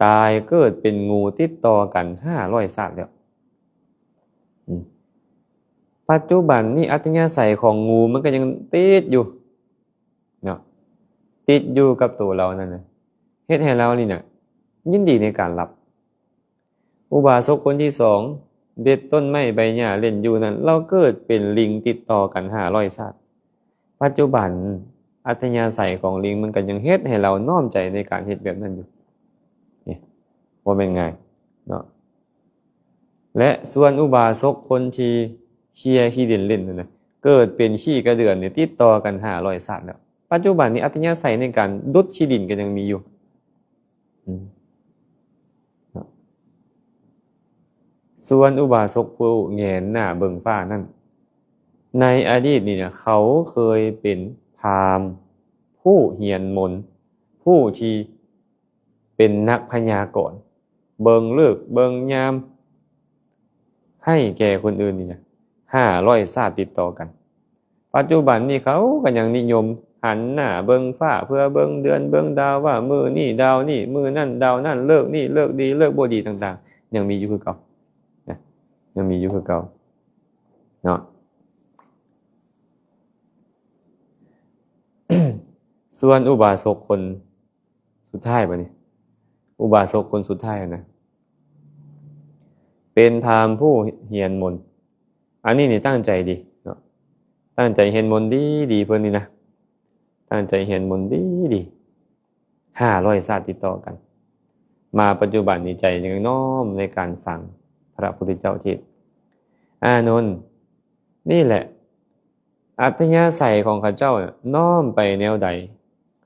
ຕາຍເກີດເປັນງູຕິດຕໍ່ກັນຫ້າຮ້ອຍຊາດແລ້ວ. ອືມ ປັດຈຸບັນນີ້ອັດທະຍາໄສຂອງງູມັນກໍຍັງຕິດຢູ່ເນາະ, ຕິດຢູ່ກັບໂຕລາວນັ້ນນະ, ເຮັດໃຫ້ລາວນີ້ນະ ຍິນດີໃນການຫຼັບ. ອຸບາສົກຄົນທີສອງ ເດັດຕົ້ນໄມ້ໃບຫຍ້າຫຼິ້ນຢູ່ນັ້ນ, ລາວເກີດເປັນລິງຕິດຕໍ່ກັນຫ້າຮ້ອຍຊາດ. ປັດຈຸບັນອັດທະຍາໄສຂອງລິງມັນກໍຍັງເຮັດໃຫ້ລາວນ້ອມໃຈໃນການເຮັດແບບນັ້ນຢູ່. ນີ້ ບໍ່ແມ່ນງ່າຍເນາະ. ແລະ ສ່ວນອຸບາສົກຄົນທີ່ເຄຍຂີ້ດິນຫຼິ້ນນັ້ນນະ ເກີດເປັນຂີ້ກະເດືອນນີ້ຕິດຕໍ່ກັນຫ້າຮ້ອຍຊາດແລ້ວ. ປັດຈຸບັນນີ້ອັດທະຍາໄສໃນການດຸດຂີ້ດິນກໍຍັງມີຢູ່. ອືມ ເນາະ. ສ່ວນອຸບາສົກຜູ້ແຫງນໜ້າເບິ່ງຟ້ານັ້ນ ໃນອະດີດນີ້ນະ ເຂົາເຄີຍເປັນພາມຜູ້ຮຽນມົນ ຜູ້ທີ່ເປັນນັກພະຍາກອນ ເບິ່ງເລີກເບິ່ງຍາມໃຫ້ແກ່ຄົນອື່ນນີ້ນະ ຫ້າຮ້ອຍຊາດຕິດຕໍ່ກັນ. ປັດຈຸບັນນີ້ເຂົາກໍຍັງນິຍົມຫັນໜ້າເບິ່ງຟ້າ ເພື່ອເບິ່ງເດືອນເບິ່ງດາວ ວ່າມື້ນີ້ດາວນີ້ ມື້ນັ້ນດາວນັ້ນ ເລີກນີ້ເລີກດີ ເລີກບໍ່ດີຕ່າງໆ ຍັງມີຢູ່ຄືເກົ່ານະ, ຍັງມີຢູ່ຄືເກົ່າເນາະ. ສ່ວນອຸບາສົກຄົນ ສຸດທ້າຍບາດນີ້ ອຸບາສົກຄົນສຸດທ້າຍນະ ເປັນພາມຜູ້ຮຽນມົນ. ອັນນີ້ນີ້ຕັ້ງໃຈດີເນາະ, ຕັ້ງໃຈຮຽນມົນດີໆ ເພິ່ນນີ້ນະ, ຕັ້ງໃຈຮຽນມົນດີໆ ຫ້າຮ້ອຍຊາດຕິດຕໍ່ກັນ. ມາປັດຈຸບັນນີ້ໃຈຍັງນ້ອມໃນການຟັງພະພຸດທະເຈົ້າເທດ. ອານົນ, ນີ້ແຫຼະ ອັດທະຍາໄສຂອງເຂົາເຈົ້ານ້ອມໄປແນວໃດ,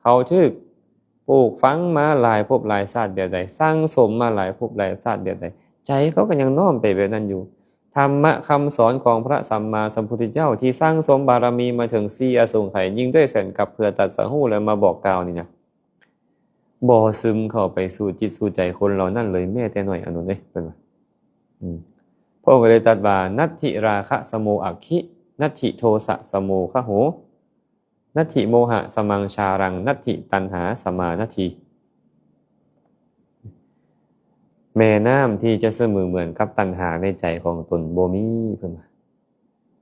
ເຂົາຖືກປູກຝັງມາຫຼາຍພົບຫຼາຍຊາດແບບໃດ, ສັ່ງສົມມາຫຼາຍພົບຫຼາຍຊາດແບບໃດ, ໃຈເຂົາກໍຍັງນ້ອມໄປແບບນັ້ນຢູ່. ທຳມະຄຳສອນຂອງພະສຳມາສຳພຸດທະເຈົ້າທີ່ສັ່ງສົມບາລະມີມາເຖິງສີ່ອະສົງໄຂ ຍິ່ງດ້ວຍແສນກັບ ເພື່ອຕັດສະຮູ້ ແລະ ມາບອກກ່າວນີ້ນະ ບໍ່ຊຶມເຂົ້າໄປສູ່ຈິດສູ່ໃຈຄົນເຫຼົ່ານັ້ນເລີຍແມ້ແຕ່ໜ້ອຍ ອານົນເອີຍ ເພິ່ນວ່າ. ອືມ ພະອົງກໍເລີຍຕັດວ່າ ນັດຖິຣາຄະສະໂມອັກຂິ ນັດຖິໂທສະສະໂມຄະໂຫ ນັດຖິໂມຫະສະມັງຊາລັງ ນັດຖິຕັນຫາສະມານັດຖິ. ແມ່ນ້ຳທີ່ຈະສະເໝີເໝືອນກັບຕັນຫາໃນໃຈຂອງຕົນບໍ່ມີ ເພິ່ນວ່າ.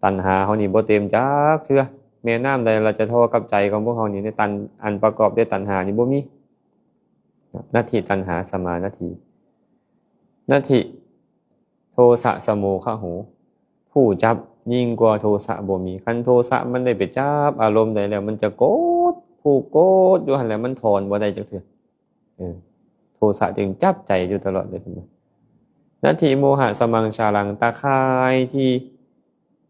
ຕັນຫາເຮົານີ້ບໍ່ເຕັມຈັກເທື່ອ. ແມ່ນ້ຳໃດລະຈະທໍ່ກັບໃຈຂອງພວກເຮົານີ້ ໃນຕັນ ອັນປະກອບດ້ວຍຕັນຫານີ້ບໍ່ມີ. ນັດຖິຕັນຫາສະມານັດຖິ ນັດຖິໂທສະສະໂມຄະໂຫ. ຜູ້ຈັບຍິ່ງກວ່າໂທສະບໍ່ມີ. ຄັນໂທສະມັນໄດ້ໄປຈັບອາລົມໃດແລ້ວ ມັນຈະກົດ ຜູກກົດຢູ່ຫັ້ນແຫຼະ, ມັນຖອນບໍ່ໄດ້ຈັກເທື່ອ. ເອີ ໂທສະຈຶ່ງຈັບໃຈຢູ່ຕະຫຼອດເລີຍ. ນັດຖິໂມຫະສະມັງຊາລັງ, ຕາຂ່າຍທີ່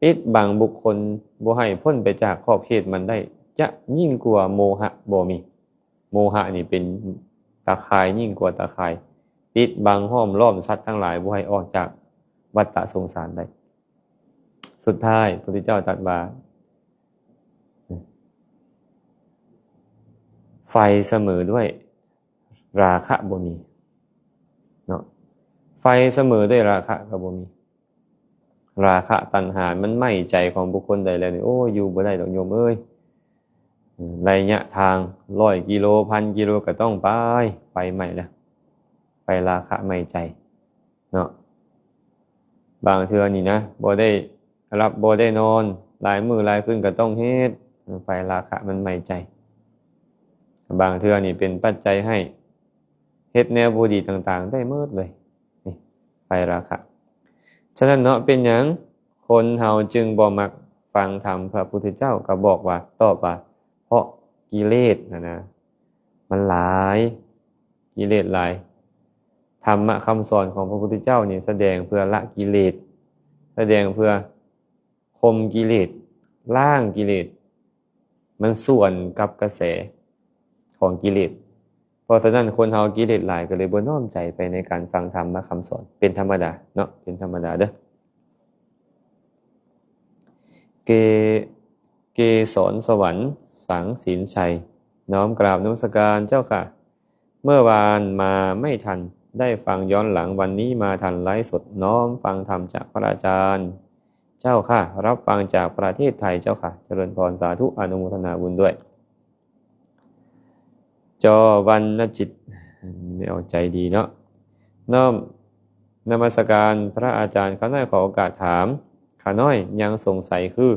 ປິດບັງບຸກຄົນບໍ່ໃຫ້ພົ້ນໄປຈາກຂອບເຂດມັນໄດ້ ຈະຍິ່ງກວ່າໂມຫະບໍ່ມີ. ໂມຫະນີ້ເປັນຕາຂ່າຍ ຍິ່ງກວ່າຕາຂ່າຍ ປິດບັງຫ້ອມລ້ອມສັດທັງຫຼາຍບໍ່ໃຫ້ອອກຈາກວັດຕະສົງສານໄດ້. ສຸດທ້າຍ ພະພຸດທະເຈົ້າຕັດວ່າ ໄຟສະເໝີດ້ວຍລາຄະບໍ່ມີເນາະ, ໄຟສະເໝີດ້ວຍລາຄະກໍບໍ່ມີ. ລາຄະຕັນຫາມັນໄໝ້ໃຈຂອງບຸກຄົນໃດແລ້ວນີ້ ໂອ້ຍ ຢູ່ບໍ່ໄດ້ດອກໂຍມເອີຍ. ໄລຍະທາງຮ້ອຍກິໂລ ພັນກິໂລກໍຕ້ອງໄປ, ໄຟໄໝ້ແລ້ວ, ໄຟລາຄະໄໝ້ໃຈເນາະ. ບາງເທື່ອນີ້ນະ ບໍ່ໄດ້ຫຼັບບໍ່ໄດ້ນອນ ຫຼາຍມື້ຫຼາຍຄືນກໍຕ້ອງເຮັດ, ໄຟລາຄະມັນໄໝ້ໃຈ. ບາງເທື່ອນີ້ເປັນປັດໄຈໃຫ້ເຮັດແນວບໍ່ດີຕ່າງໆ ໄດ້ໝົດເລີຍ. ນີ້ ໄຟລາຄະ. ສະນັ້ນເນາະ ເປັນຫຍັງຄົນເຮົາຈຶ່ງບໍ່ມັກຟັງທຳ? ພະພຸດທະເຈົ້າກໍບອກວ່າ ຕອບວ່າ ເພາະກິເລດຫັ້ນນະ ມັນຫຼາຍ, ກິເລດຫຼາຍ. ທຳມະຄຳສອນຂອງພະພຸດທະເຈົ້ານີ້ ສະແດງເພື່ອລະກິເລດ, ສະແດງເພື່ອຂົ່ມກິເລດ, ລ້າງກິເລດ. ມັນສວນກັບກະແສຂອງກິເລດ. ເພາະສະນັ້ນ ຄົນເຮົາກິເລດຫຼາຍ ກໍເລີຍບໍ່ນ້ອມໃຈໄປໃນການຟັງທຳມະຄຳສອນ ເປັນທຳມະດາເນາະ, ເປັນທຳມະດາເດີ້. ເກ ເກສອນສະຫວັນ ສັງສິນໄຊ, ນ້ອມກາບນະມັດສະການເຈົ້າຄ່ະ. ເມື່ອວານມາໄມ່ທັນໄດ້ຟັງຍ້ອນຫຼັງ, ວັນນີ້ມາທັນໄລຟ໌ສົດ, ນ້ອມຟັງທຳຈາກພະອາຈານ. ເຈ ເຈົ້າຄ່ະ ຮັບຟັງຈາກປະເທດໄທເຈົ້າຄ່ະ. ຈະເລີນພອນ ສາທຸ ອະນຸໂມທະນາບຸນດ້ວຍ. ຈໍວັນນະຈິດ ແມ່ອອກໃຈດີເນາະ. ນ້ອມນະມັດສະການພະອາຈານ. ຂ້ານ້ອຍຂໍໂອກາດຖາມ. ຂ້ານ້ອຍຍັງສົງໄສຄື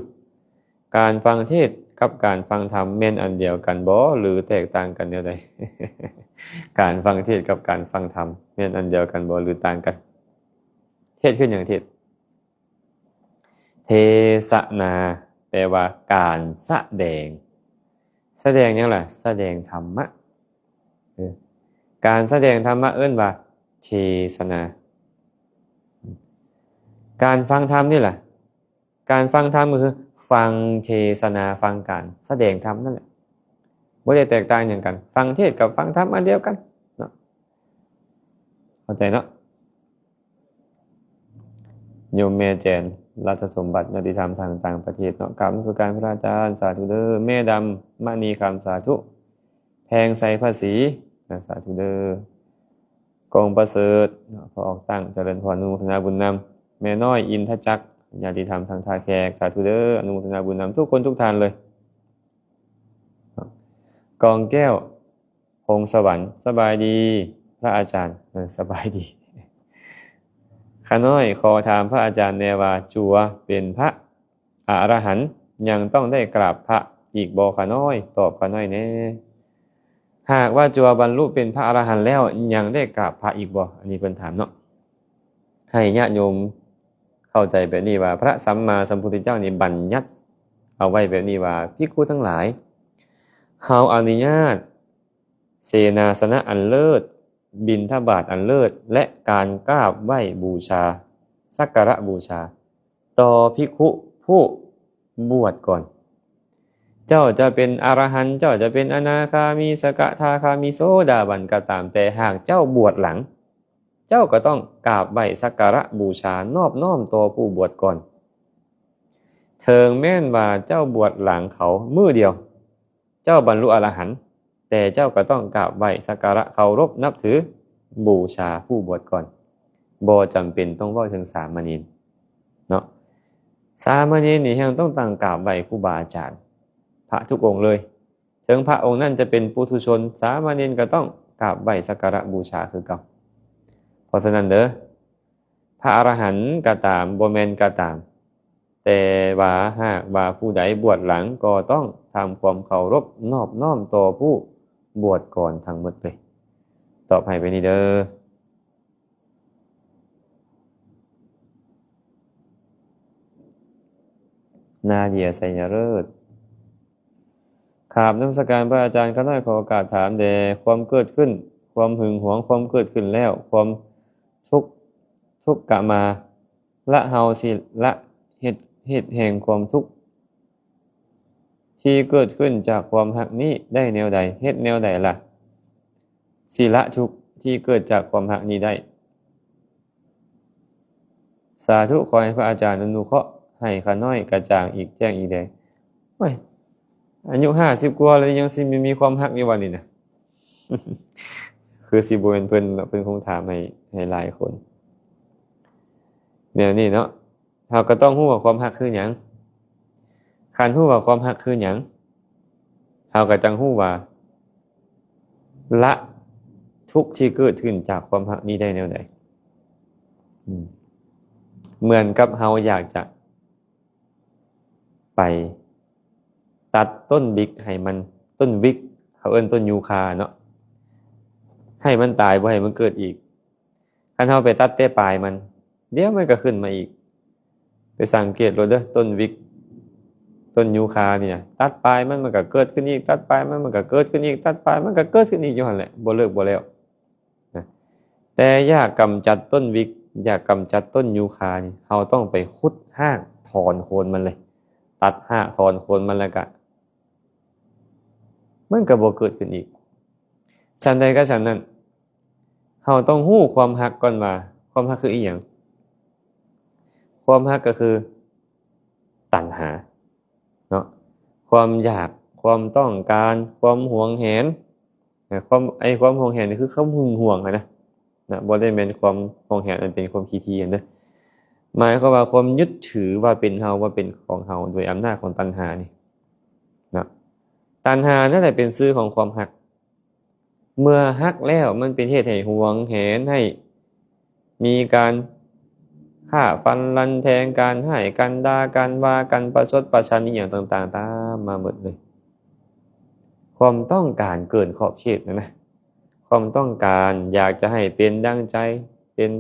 ການຟັງເທດກັບການຟັງທຳແມ່ນອັນດຽວກັນບໍ່ ຫຼືແຕກຕ່າງກັນແນວໃດ? ການຟັງເທດກັບການຟັງທຳແມ່ນອັນດຽວກັນບໍ່ ຫຼືຕ່າງກັນ? ເທດຄືຫຍັງ? ເທດ ເທສະນາ ແປວ່າການສະແດງ. ສະແດງຫຍັງລະ? ສະແດງທຳມະ. ເອີ ການສະແດງທຳມະເອີ້ນວ່າເທສະນາ. ການຟັງທຳນີ້ລະ? ການຟັງທຳກໍຄືຟັງເທສະນາ, ຟັງການສະແດງທຳນັ້ນແຫຼະ. ບໍ່ໄດ້ແຕກຕ່າງຫຍັງກັນ. ຟັງເທດກັບຟັງທຳອັນດຽວກັນເນາະ. ເຂົ້າໃຈເນາະ? ໂຍມແມ່ແຈນ ລັດສະສົມບັດ ຍາດຕິທຳທາງຕ່າງປະເທດເນາະ. ກາບນະມັດສະການພະອາຈານ ສາທຸເດີ. ແມ່ດຳ ມະນີຄຳ ສາທຸ. ແພງໄຊ ພະສີ ນະ ສາທຸເດີ. ກອງປະເສີດເນາະ ພໍ່ອອກຕັ້ງ ຈະເລີນພອນ ອະນຸໂມທະນາບຸນນຳ. ແມ່ນ້ອຍ ອິນທະຈັກ ຍາດຕິທຳທາງທ່າແຂກ ສາທຸເດີ. ອະນຸໂມທະນາບຸນນຳທຸກຄົນທຸກທ່ານເລີຍ. ກອງແກ້ວ ພົງສະຫວັນ ສະບາຍດີພະອາຈານ. ເອີ ສະບາຍດີ. ຂ້ານ້ອຍຂໍຖາມພະອາຈານແດ່ວ່າ ຈົວເປັນພະອະລະຫັນ ຍັງຕ້ອງໄດ້ກາບພະອີກບໍ່ຂ້ານ້ອຍ? ຕອບຂ້ານ້ອຍແດ່. ຫາກວ່າຈົວບັນລຸເປັນພະອະລະຫັນແລ້ວ ຍັງໄດ້ກາບພະອີກບໍ່? ອັນນີ້ເພິ່ນຖາມເນາະ. ໃຫ້ຍາດໂຍມເຂົ້າໃຈແບບນີ້ວ່າ ພະສຳມາສຳພຸດທະເຈົ້ານີ້ບັນຍັດເອົາໄວ້ແບບນີ້ວ່າ ພິກຂຸທັງຫຼາຍ, ເຮົາອະນຸຍາດເສນາສະນະອັນເລີດ, ບິນທະບາດອັນເລີດ ແລະ ການກາບໄຫວ້ບູຊາ, ສັກກາລະບູຊາຕໍ່ພິກຂຸຜູ້ບວດກ່ອນ. ເຈົ້າຈະເປັນອະລະຫັນ, ເຈົ້າຈະເປັນອະນາຄາມີ, ສະກະທາຄາມີ, ໂສດາບັນກໍຕາມ, ແຕ່ຫາກເຈົ້າບວດຫຼັງ, ເຈົ້າກໍຕ້ອງກາບໄຫວ້ສັກກາລະບູຊານອບນ້ອມຕໍ່ຜູ້ບວດກ່ອນ. ເຖິງແມ່ນວ່າເຈົ້າບວດຫຼັງເຂົາມື້ດຽວ, ເຈົ້າບັນລຸອະລະຫັນ, ແຕ່ເຈົ້າກໍຕ້ອງກາບໄຫວ້ສັກກາລະເຄົາລົບນັບຖືບູຊາຜູ້ບວດກ່ອນ. ບໍ່ຈຳເປັນຕ້ອງເວົ້າເຖິງສາມະເນນເນາະ. ສາມະເນນນີ້ຍັງຕ້ອງຕັ້ງກາບໄຫວ້ຄູບາອາຈານ, ພະທຸກອົງເລີຍ. ເຖິງພະອົງນັ້ນຈະເປັນປຸຖຸຊົນ, ສາມະເນນກໍຕ້ອງກາບໄຫວ້ສັກກາລະບູຊາຄືເກົ່າ. ເພາະສະນັ້ນເດີ, ພະອະລະຫັນກໍຕາມ, ບໍ່ແມ່ນກໍຕາມ, ແຕ່ວ່າຫາກວ່າຜູ້ໃດບວດຫຼັງ, ກໍຕ້ອງທຳຄວາມເຄົາລົບນອບນ້ອມຕໍ່ຜູ້ບວດກ່ອນທັງໝົດເລີຍ. ຕອບໃຫ້ໄປນີ້ເດີ. ນາເດຍ ໄຊຍະເລີດ. ກາບນະມັດສະການພະອາຈານ, ຂ້ານ້ອຍຂໍໂອກາດຖາມແດ່, ຄວາມເກີດຂຶ້ນ, ຄວາມຫຶງຫວງ, ຄວາມເກີດຂຶ້ນແລ້ວ, ຄວາມທຸກ, ທຸກກະມາ, ລະເຮົາຊິລະເຫດ, ເຫດແຫ່ງຄວາມທຸກທີ່ເກີດຂຶ້ນຈາກຄວາມຮັກນີ້ໄດ້ແນວໃດ? ເຮັດແນວໃດລະ ຊິລະທຸກທີ່ເກີດຈາກຄວາມຮັກນີ້ໄດ້? ສາທຸ, ຂໍໃຫ້ພະອາຈານອະນຸເຄາະໃຫ້ຂ້ານ້ອຍກະຈ່າງອີກແຈ້ງອີກແດງ. ໂອ້ຍ, ອາຍຸຫ້າສິບກວ່າແລ້ວ ຍັງຊິມີຄວາມຮັກຢູ່ຫວານີ້ນະ? ຄືຊິບໍ່ແມ່ນເພິ່ນເນາະ, ເພິ່ນຄົງຖາມໃຫ້, ໃຫ້ຫຼາຍຄົນແນວນີ້ເນາະ. ເຮົາກໍຕ້ອງຮູ້ວ່າຄວາມຮັກຄືຫຍັງ. ຄັນຮູ້ວ່າຄວາມຮັກຄືຫຍັງ, ເຮົາກໍຈັ່ງຮູ້ວ່າລະທຸກທີ່ເກີດຂຶ້ນຈາກຄວາມຮັກນີ້ໄດ້ແນວໃດ. ອືມ ເໝືອນກັບເຮົາຢາກຈະໄປຕັດຕົ້ນວິກໃຫ້ມັນ, ຕົ້ນວິກ, ເຂົາເອີ້ນຕົ້ນຢູຄາເນາະ, ໃຫ້ມັນຕາຍ, ບໍ່ໃຫ້ມັນເກີດອີກ. ຄັນເຮົາໄປຕັດແຕ່ປາຍມັນ, ດຽວມັນກໍຂຶ້ນມາອີກ. ໄປສັງເກດໂລດເດີ, ຕົ້ນວິກ, ຕົ້ນຢູຄານີ້ນະ, ຕັດປາຍມັນ, ມັນກໍເກີດຂຶ້ນອີກ, ຕັດປາຍມັນ, ມັນກໍເກີດຂຶ້ນອີກ, ຕັດປາຍມັນກໍເກີດຂຶ້ນອີກຢູ່ຫັ້ນແຫຼະ, ບໍ່ເລີກບໍ່ແລ້ວນະ. ແຕ່ຢາກກຳຈັດຕົ້ນວິກ, ຢາກກຳຈັດຕົ້ນຢູຄານີ້, ເຮົາຕ້ອງໄປຂຸດຮາກຖອນໂຄນມັນເລີຍ, ຕັດຮາກຖອນໂຄນມັນ, ແລ້ວກະມັນກໍບໍ່ເກີດຂຶ້ນອີກ. ສັນໃດກໍສັນນັ້ນ, ເຮົາຕ້ອງຮູ້ຄວາມຮັກກ່ອນວ່າ ຄວາມຮັກຄືອີ່ຫຍັງ? ຄວາມຮັກກໍຄືຕັນຫາເນາະ, ຄວາມຢາກ, ຄວາມຕ້ອງການ, ຄວາມຫວງແຫນນະ, ຄວາມ, ໄອ້ຄວາມຫວງແຫນນີ້ຄືຄວາມຫຶງຫວງຫັ້ນນະ, ນະ, ບໍ່ໄດ້ແມ່ນຄວາມຫວງແຫນອັນເປັນຄວາມຂີ້ຖີ່ຫັ້ນເດີ. ໝາຍຄວາມວ່າຄວາມຍຶດຖືວ່າເປັນເຮົາ ວ່າເປັນຂອງເຮົາ ໂດຍອຳນາດຂອງຕັນຫານີ້ເນາະ. ຕັນຫານັ້ນແຫຼະເປັນຊື່ຂອງຄວາມຮັກ. ເມື່ອຮັກແລ້ວ ມັນເປັນເຫດໃຫ້ຫວງແຫນ ໃຫ້ມີການຂ້າຟັນລັນແທງກັນ ຮ້າຍກັນ ດ່າກັນ ວ່າກັນ ປະຊົດປະຊັນ ອີ່ຫຍັງຕ່າງໆ ຕາມມາໝົດເລີຍ. ຄວາມຕ້ອງການເກີນຂອບເຂດນັ້ນນະ ຄວາມຕ້ອງການຢາກຈະໃຫ້ເປັນດັ່ງໃຈ ເປັນ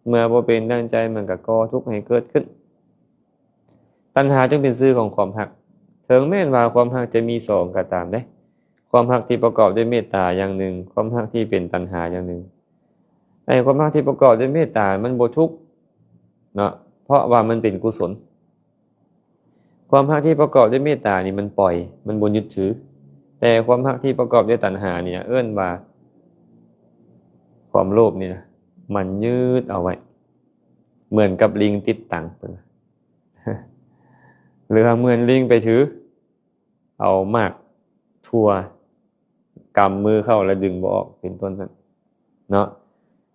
ເມື່ອບໍ່ເປັນດັ່ງໃຈ ມັນກໍກໍ່ທຸກໃຫ້ເກີດຂຶ້ນ. ຕັນຫາຈຶ່ງເປັນຊື່ຂອງຄວາມຮັກ. ເຖິງແມ່ນວ່າຄວາມຮັກຈະມີສອງກໍຕາມເດ້, ຄວາມຮັກທີ່ປະກອບດ້ວຍເມດຕາຢ່າງໜຶ່ງ, ຄວາມຮັກທີ່ເປັນຕັນຫາຢ່າງໜຶ່ງ. ໃນຄວາມຮັກທີ່ປະກອບດ້ວຍເມດຕາມັນບໍ່ທຸກເນາະ, ເພາະວ່າມັນເປັນກຸສົນ. ຄວາມຮັກທີ່ປະກອບດ້ວຍເມດຕານີ້ມັນປ່ອຍ, ມັນບໍ່ຍຶດຖື. ແຕ່ຄວາມຮັກທີ່ປະກອບດ້ວຍຕັນຫານີ້ນະ ເອີ້ນວ່າຄວາມໂລບນີ້ນະ ມັນຍຶດເອົາໄວ້ ເໝືອນກັບລິງຕິດຕັງ ເພິ່ນວ່າ ຫຼືວ່າເໝືອນລິງໄປຖືເອົາໝາກຖົ່ວ ກຳມືເຂົ້າແລ້ວດຶງບໍ່ອອກ ເປັນຕົ້ນນັ້ນເນາະ.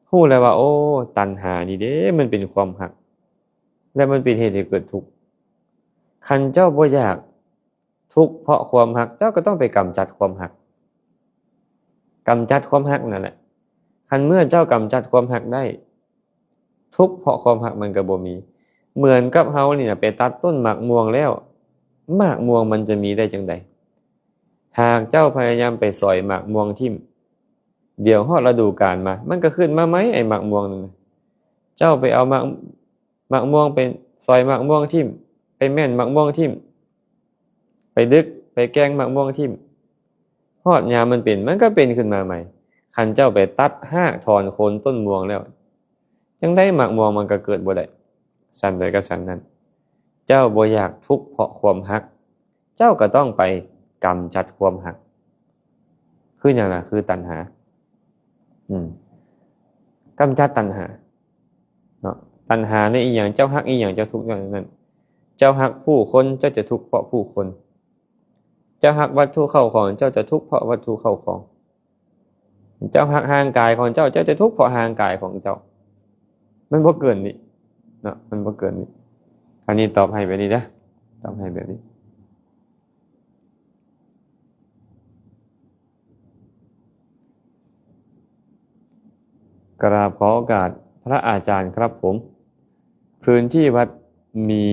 ຮູ້ແລ້ວວ່າ ໂອ້ ຕັນຫານີ້ເດ້ ມັນເປັນຄວາມຮັກ ແລະ ມັນເປັນເຫດໃຫ້ເກີດທຸກ. ຄັນເຈົ້າບໍ່ຢາກທຸກເພາະຄວາມຮັກ ເຈົ້າກໍຕ້ອງໄປກຳຈັດຄວາມຮັກ, ກຳຈັດຄວາມຮັກນັ້ນແຫຼະ. ຄັນເມື່ອເຈົ້າກຳຈັດຄວາມຮັກໄດ້ ທຸກເພາະຄວາມຮັກມັນກໍບໍ່ມີ. ເໝືອນກັບເຮົານີ້ນະ ໄປຕັດຕົ້ນໝາກມ່ວງແລ້ວ ໝາກມ່ວງມັນຈະມີໄດ້ຈັ່ງໃດ? ຫາກເຈົ້າພະຍາຍາມໄປສອຍໝາກມ່ວງຖິ້ມ ດຽວຮອດລະດູການມາ ມັນກໍຂຶ້ນມາໃໝ່ ໄອ້ໝາກມ່ວງນັ້ນນະ. ເຈົ້າໄປເອົາໝາກ ໝາກມ່ວງ ໄປສອຍໝາກມ່ວງຖິ້ມ ໄປແມ່ນໝາກມ່ວງຖິ້ມ ໄປດຶກ ໄປແກ່ງໝາກມ່ວງຖິ້ມ ຮອດຍາມມັນເປັນ ມັນກໍເປັນຂຶ້ນມາໃໝ່. ຄັນເຈົ້າໄປຕັດຮາກຖອນໂຄົນຕົ້ນມ່ວງແລ້ວ ຈັ່ງໃດໝາກມ່ວງມັນກໍເກີດບໍ່ໄດ້. ສັນໃດກໍສັນນັ້ນ, ເຈົ້າບໍ່ຢາກທຸກເພາະຄວາມຮັກ ເຈົ້າກໍຕ້ອງໄປກຳຈັດຄວາມຮັກ. ຄືຫຍັງລະ? ຄືຕັນຫາ. ອືມ ກຳຈັດຕັນຫາເນາະ. ຕັນຫາໃນອີ່ຫຍັງ? ເຈົ້າຮັກອີ່ຫຍັງ ເຈົ້າທຸກຍ້ອນນັ້ນ. ເຈົ້າຮັກຜູ້ຄົນ ເຈົ້າຈະທຸກເພາະຜູ້ຄົນ. ເຈົ້າຮັກວັດຖຸເຂົ້າຂອງ ເຈົ້າຈະທຸກເພາະວັດຖຸເຂົ້າຂອງ. ເຈົ້າຮັກຮ່າງກາຍຂອງເຈົ້າ ເຈົ້າຈະທຸກເພາະຮ່າງກາຍຂອງເຈົ້າ. ມັນບໍ່ເກີນນີ້ເນາະ, ມັນບໍ່ເກີນນີ້. ອັນນີ້ຕອບໃຫ້ແບບນີ້ເດີ, ຕອບໃຫ້ແບບນີ້. ກາບຂໍໂອກາດພະອາຈານຄັບຜົມ. ພື້ນທີ່ວັດມີ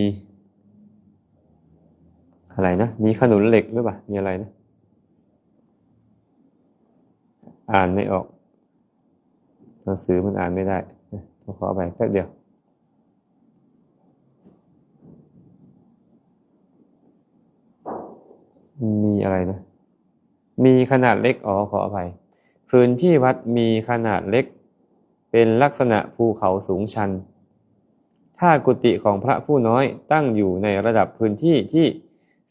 ອະໄລນະ? ມີຂະໜູນເຫຼັກຫຼືວ່າ ມີອະໄລນະ? ອ່ານໄມ່ອອກ, ໜັງສືມັນອ່ານໄມ່ໄດ້. ຕ້ອງຂໍອະໄພແປັບດຽວ. ມີອະໄລນະ? ມີຂະໜາດເລັກ. ອໍ ຂໍອະໄພ. ພື້ນທີ່ວັດມີຂະໜາດເລັກ, ເປັນລັກສະນະພູເຂົາສູງຊັນ. ຖ້າກຸຕິຂອງພະຜູ້ນ້ອຍຕັ້ງຢູ່ໃນລະດັບພື້ນທີ່ທີ່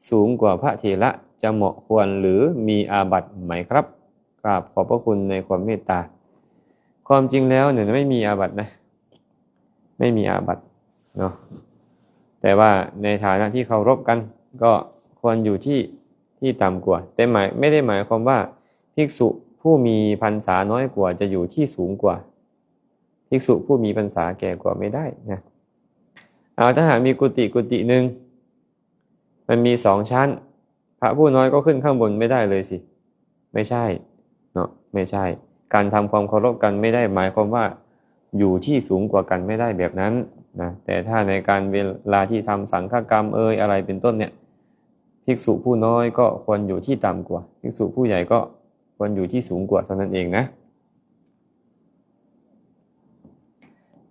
ສູງກວ່າພະເຖລະ ຈະເໝາະຄວນ ຫຼື ມີອາບັດໄໝຄັບ? ກາບຂອບພະຄຸນໃນຄວາມເມດຕາ. ຄວາມຈິງແລ້ວນີ້ໄມ່ມີອາບັດນະ, ໄມ່ມີອາບັດເນາະ. ແຕ່ວ່າໃນຖານະທີ່ເຄົາລົບກັນ ກໍຄວນຢູ່ທີ່ ທີ່ຕ່ຳກວ່າ, ແຕ່ໝາຍ ໄມ່ໄດ້ໝາຍຄວາມວ່າ ພິກສຸຜູ້ມີພັນສານ້ອຍກວ່າຈະຢູ່ທີ່ສູງກວ່າ, ພິກສຸຜູ້ມີພັນສາແກ່ກວ່າໄມ່ໄດ້ນະ. ເອົາ ຖ້າຫາກມີກຸຕິ ກຸຕິໜຶ່ງ ມັນມີສອງຊັ້ນ, ພະຜູ້ນ້ອຍກໍຂຶ້ນຂ້າງບົນໄມ່ໄດ້ເລີຍຊິ. ໄມ່ໃຊ່ເນາະ, ໄມ່ໃຊ່. ການທຳຄວາມເຄົາລົບກັນໄມ່ໄດ້ໝາຍຄວາມວ່າຢູ່ທີ່ສູງກວ່າກັນ, ໄມ່ໄດ້ແບບນັ້ນນະ. ແຕ່ຖ້າໃນການເວລາທີ່ທຳສັງຄະກຳເອີຍ ອະໄລເປັນຕົ້ນເນ່ຍ, ພິກສຸຜູ້ນ້ອຍກໍຄວນຢູ່ທີ່ຕ່ຳກວ່າ, ພິກສຸຜູ້ໃຫຍ່ກໍຄວນຢູ່ທີ່ສູງກວ່າເທົ່ານັ້ນເອງນະ.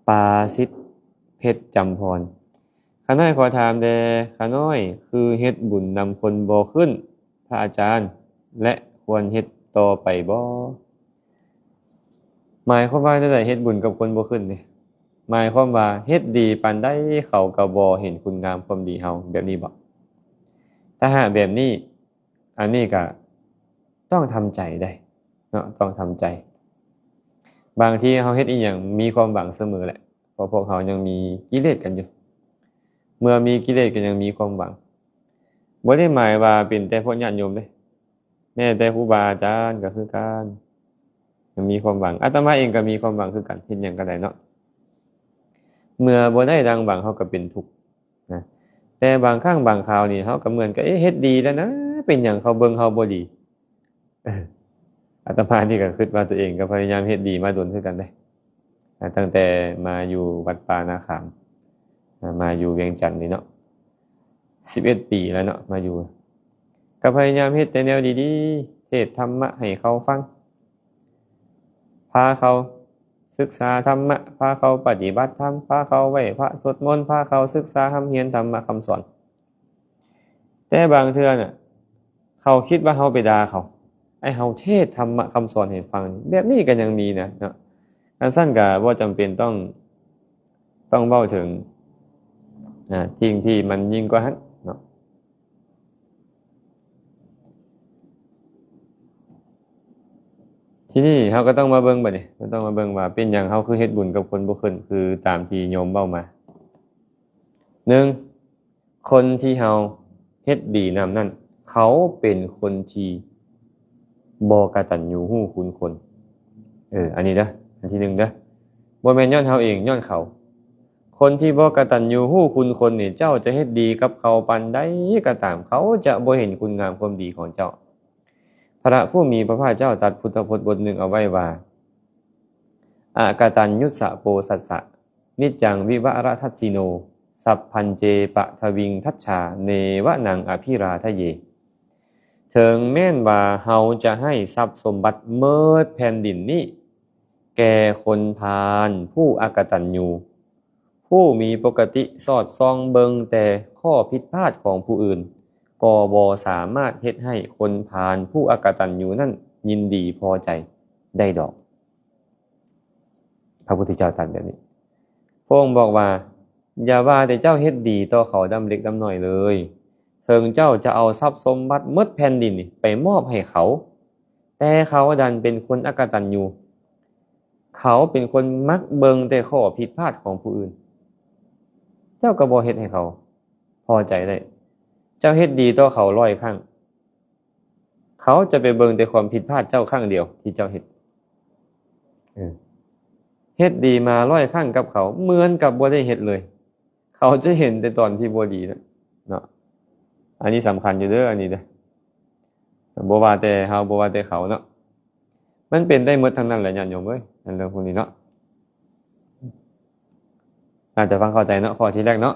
ປາສິດ ເພັດຈຳພອນ. ຂ້ານ້ອຍຂໍຖາມແດ່, ຂ້ານ້ອຍຄືເຮັດບຸນນຳຄົນບໍ່ຂຶ້ນ ພະອາຈານ ແລະ ຄວນເຮັດຕໍ່ໄປບໍ່? ໝາຍຄວາມວ່າແນວໃດ ເຮັດບຸນກັບຄົນບໍ່ຂຶ້ນນີ້? ໝາຍຄວາມວ່າເຮັດດີປານໃດເຂົາກໍບໍ່ເຫັນຄຸນງາມຄວາມດີເຮົາ ແບບນີ້ບໍ? ຖ້າຫາກແບບນີ້ ອັນນີ້ກໍຕ້ອງທຳໃຈໄດ໋ເນາະ, ຕ້ອງທຳໃຈ. ບາງທີເຮົາເຮັດອີ່ຫຍັງມີຄວາມຫວັງສະເໝີແຫຼະ, ເພາະພວກເຮົາຍັງມີກິເລດກັນຢູ່. ເມື່ອມີກິເລດກໍຍັງມີຄວາມຫວັງ. ບໍ່ໄດ້ໝາຍວ່າເປັນແຕ່ພວກຍາດໂຍມເດ້, ແມ້ແຕ່ຄູບາອາຈານກໍຄືກັນ ຍັງມີຄວາມຫວັງ. ອາດຕະມາເອງກໍມີຄວາມຫວັງຄືກັນ, ເຮັດຫຍັງກໍໄດ້ເນາະ. ເມື່ອບໍ່ໄດ້ດັ່ງຫວັງ ເຮົາກໍເປັນທຸກນະ. ແຕ່ບາງຄັ້ງບາງຄາວນີ້ ເຮົາກໍເໝືອນກັບ ເອະ ເຮັດດີແລ້ວນະ ເປັນຫຍັງເຂົາເບິ່ງເຮົາບໍ່ດີ? ເອີ ອາດຕະມານີ້ກໍຄິດວ່າຕົວເອງກໍພະຍາຍາມເຮັດດີມາດົນຄືກັນເດ້ ຕັ້ງແຕ່ມາຢູ່ວັດປ່ານາຂາມ ມາຢູ່ວຽງຈັນນີ້ເນາະ ສິບເອັດປີແລ້ວເນາະ ມາຢູ່ ກໍພະຍາຍາມເຮັດແຕ່ແນວດີໆ ເທດທຳມະໃຫ້ເຂົາຟັງ ພາເຂົາສຶກສາທຳມະ ພາເຂົາປະຕິບັດທຳ ພາເຂົາໄຫວ້ພະສວດມົນ ພາເຂົາສຶກສາຮ່ຳຮຽນທຳມະຄຳສອນ. ແຕ່ບາງເທື່ອນະ ເຂົາຄິດວ່າເຮົາໄປດ່າເຂົາ ໃຫ້ເຮົາເທດທຳມະຄຳສອນໃຫ້ຟັງ ແບບນີ້ກໍຍັງມີນະເນາະ. ຄັນຊັ້ນກໍບໍ່ຈຳເປັນຕ້ອງ ຕ້ອງເວົ້າເຖິງ ອາ ສິ່ງທີ່ມັນຍິ່ງກວ່າຫັ້ນເນາະ. ທີນີ້ເຮົາກໍຕ້ອງມາເບິ່ງບັດນີ້ ເຮົາຕ້ອງມາເບິ່ງວ່າເປັນຫຍັງເຮົາຄືເຮັດບຸນກັບຄົນບໍ່ຂຶ້ນ ຄືຕາມທີ່ໂຍມເວົ້າມາ. ໜຶ່ງ ຄົນທີ່ເຮົາເຮັດດີນຳນັ້ນ ເຂົາເປັນຄົນທີ່ບໍ່ກະຕັນຍູຮູ້ຄຸນຄົນ. ເອີ ອັນນີ້ເດີ ອັນທີໜຶ່ງເດີ ບໍ່ແມ່ນຍ້ອນເຮົາເອງ ຍ້ອນເຂົາ. ຄົນທີ່ບໍ່ກະຕັນຍູຮູ້ຄຸນຄົນນີ້ ເຈົ້າຈະເຮັດດີກັບເຂົາປານໃດກໍຕາມ ເຂົາຈະບໍ່ເຫັນຄຸນງາມຄວາມດີຂອງເຈົ້າ. ພະຜູ້ມີພະພາກເຈົ້າຕັດພຸດທະພົດບົດໜຶ່ງເອົາໄວ້ວ່າ ອະກະຕັນຍຸດສະໂປສັດສະ ນິດຈັງວິວະລະທັດສິໂນ ສັບພັນເຈປະທະວິງທັດສາ ເນວະນັງອະພິລາທະເຍ. ເຖິງແມ່ນວ່າເຮົາຈະໃຫ້ຊັບສົມບັດເໝິດແຜ່ນດິນນີ້ແກ່ຄົນພານຜູ້ອະກະຕັນຍູ ຜູ້ມີປົກກະຕິສອດສ່ອງເບິ່ງແຕ່ຂໍ້ຜິດພາດຂອງຜູ້ອື່ນ ກໍບໍ່ສາມາດເຮັດໃຫ້ຄົນພານຜູ້ອະກະຕັນຍູນັ້ນຍິນດີພໍໃຈໄດ້ດອກ. ພະພຸດທະເຈົ້າຕັດແບບນີ້ ພະອົງບອກວ່າ ຢ່າວ່າແຕ່ເຈົ້າເຮັດດີຕໍ່ເຂົາດຳເລັກດຳນ້ອຍເລີຍ, ເຖິງເຈົ້າຈະເອົາຊັບສົມບັດໝົດແຜ່ນດິນນີ້ໄປມອບໃຫ້ເຂົາ, ແຕ່ເຂົາດັນເປັນຄົນອະກະຕັນຍູ, ເຂົາເປັນຄົນມັກເບິ່ງແຕ່ຂໍ້ຜິດພາດຂອງຜູ້ອື່ນ, ເຈົ້າກໍບໍ່ເຮັດໃຫ້ເຂົາພໍໃຈໄດ້. ເຈົ້າເຮັດດີຕໍ່ເຂົາຮ້ອຍຄັ້ງ, ເຂົາຈະໄປເບິ່ງແຕ່ຄວາມຜິດພາດເຈົ້າຄັ້ງດຽວທີ່ເຈົ້າເຮັດ. ເອີ ເຮັດດີມາຮ້ອຍຄັ້ງກັບເຂົາ ເໝືອນກັບບໍ່ໄດ້ເຮັດເລີຍ. ເຂົາຈະເຫັນແຕ່ຕອນທີ່ບໍ່ດີນະ ເນາະ. ອັນນີ້ສຳຄັນຢູ່ເດີ ອັນນີ້ເດີ. ບໍ່ວ່າແຕ່ເຮົາ ບໍ່ວ່າແຕ່ເຂົາເນາະ. ມັນເປັນໄດ້ໝົດທັງນັ້ນແຫຼະ ຍາດໂຍມເອີຍ ອັນເລື່ອງພວກນີ້ເນາະ. ໜ້າຈະຟັງເຂົ້າໃຈເນາະ ຂໍ້ທີແລກເນາະ.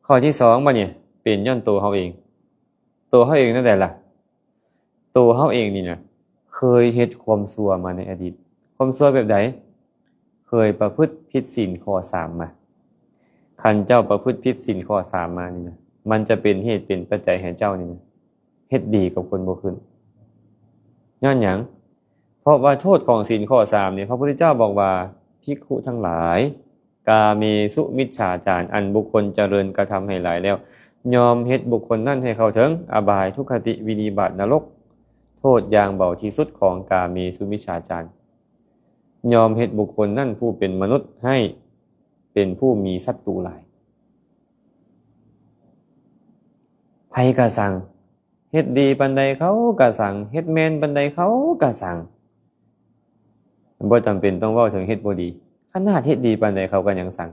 ຂໍ້ທີສອງ ບັດນີ້ ເປັນຍ້ອນໂຕເຮົາເອງ. ໂຕເຮົາເອງແນວໃດລະ? ໂຕເຮົາເອງນີ້ນະ ເຄີຍເຮັດຄວາມຊົ່ວມາໃນອະດີດ. ຄວາມຊົ່ວແບບໃດ? ເຄີຍປະພຶດຜິດສິນຂໍ້ສາມມາ. ຄັນເຈົ້າປະພຶດຜິດສິນຂໍ້ສາມມານີ້ນະ ມັນຈະເປັນເຫດເປັນປັດໄຈໃຫ້ເຈົ້ານີ້ນະ ເຮັດດີກັບຄົນບໍ່ຂຶ້ນ. ຍ້ອນຫຍັງ? ເພາະວ່າໂທດຂອງສິນຂໍ້ສາມນີ້ ພະພຸດທະເຈົ້າບອກວ່າ ພິກຂຸທັງຫຼາຍ, ກາເມສຸມິດສາຈານ ອັນບຸກຄົນຈະເລີນກະທຳໃຫ້ຫຼາຍແລ້ວ ຍ່ອມເຮັດບຸກຄົນນັ້ນໃຫ້ເຂົ້າເຖິງອະບາຍ, ທຸກຄະຕິ, ວິນິບາດ, ນະລົກ. ໂທດຢ່າງເບົາທີ່ສຸດຂອງກາເມສຸມິດສາຈານ ຍ່ອມເຮັດບຸກຄົນນັ້ນຜູ້ເປັນມະນຸດໃຫ້ເປັນຜູ້ມີສັດຕູຫຼາຍ. ໃຜກະຊັງ, ເຮັດດີປານໃດເຂົາກະຊັງ, ເຮັດແມ່ນປານໃດເຂົາກະຊັງ. ບໍ່ຈຳເປັນຕ້ອງເວົ້າເຖິງເຮັດບໍ່ດີ, ຂະໜາດເຮັດດີປານໃດເຂົາກໍຍັງຊັງ.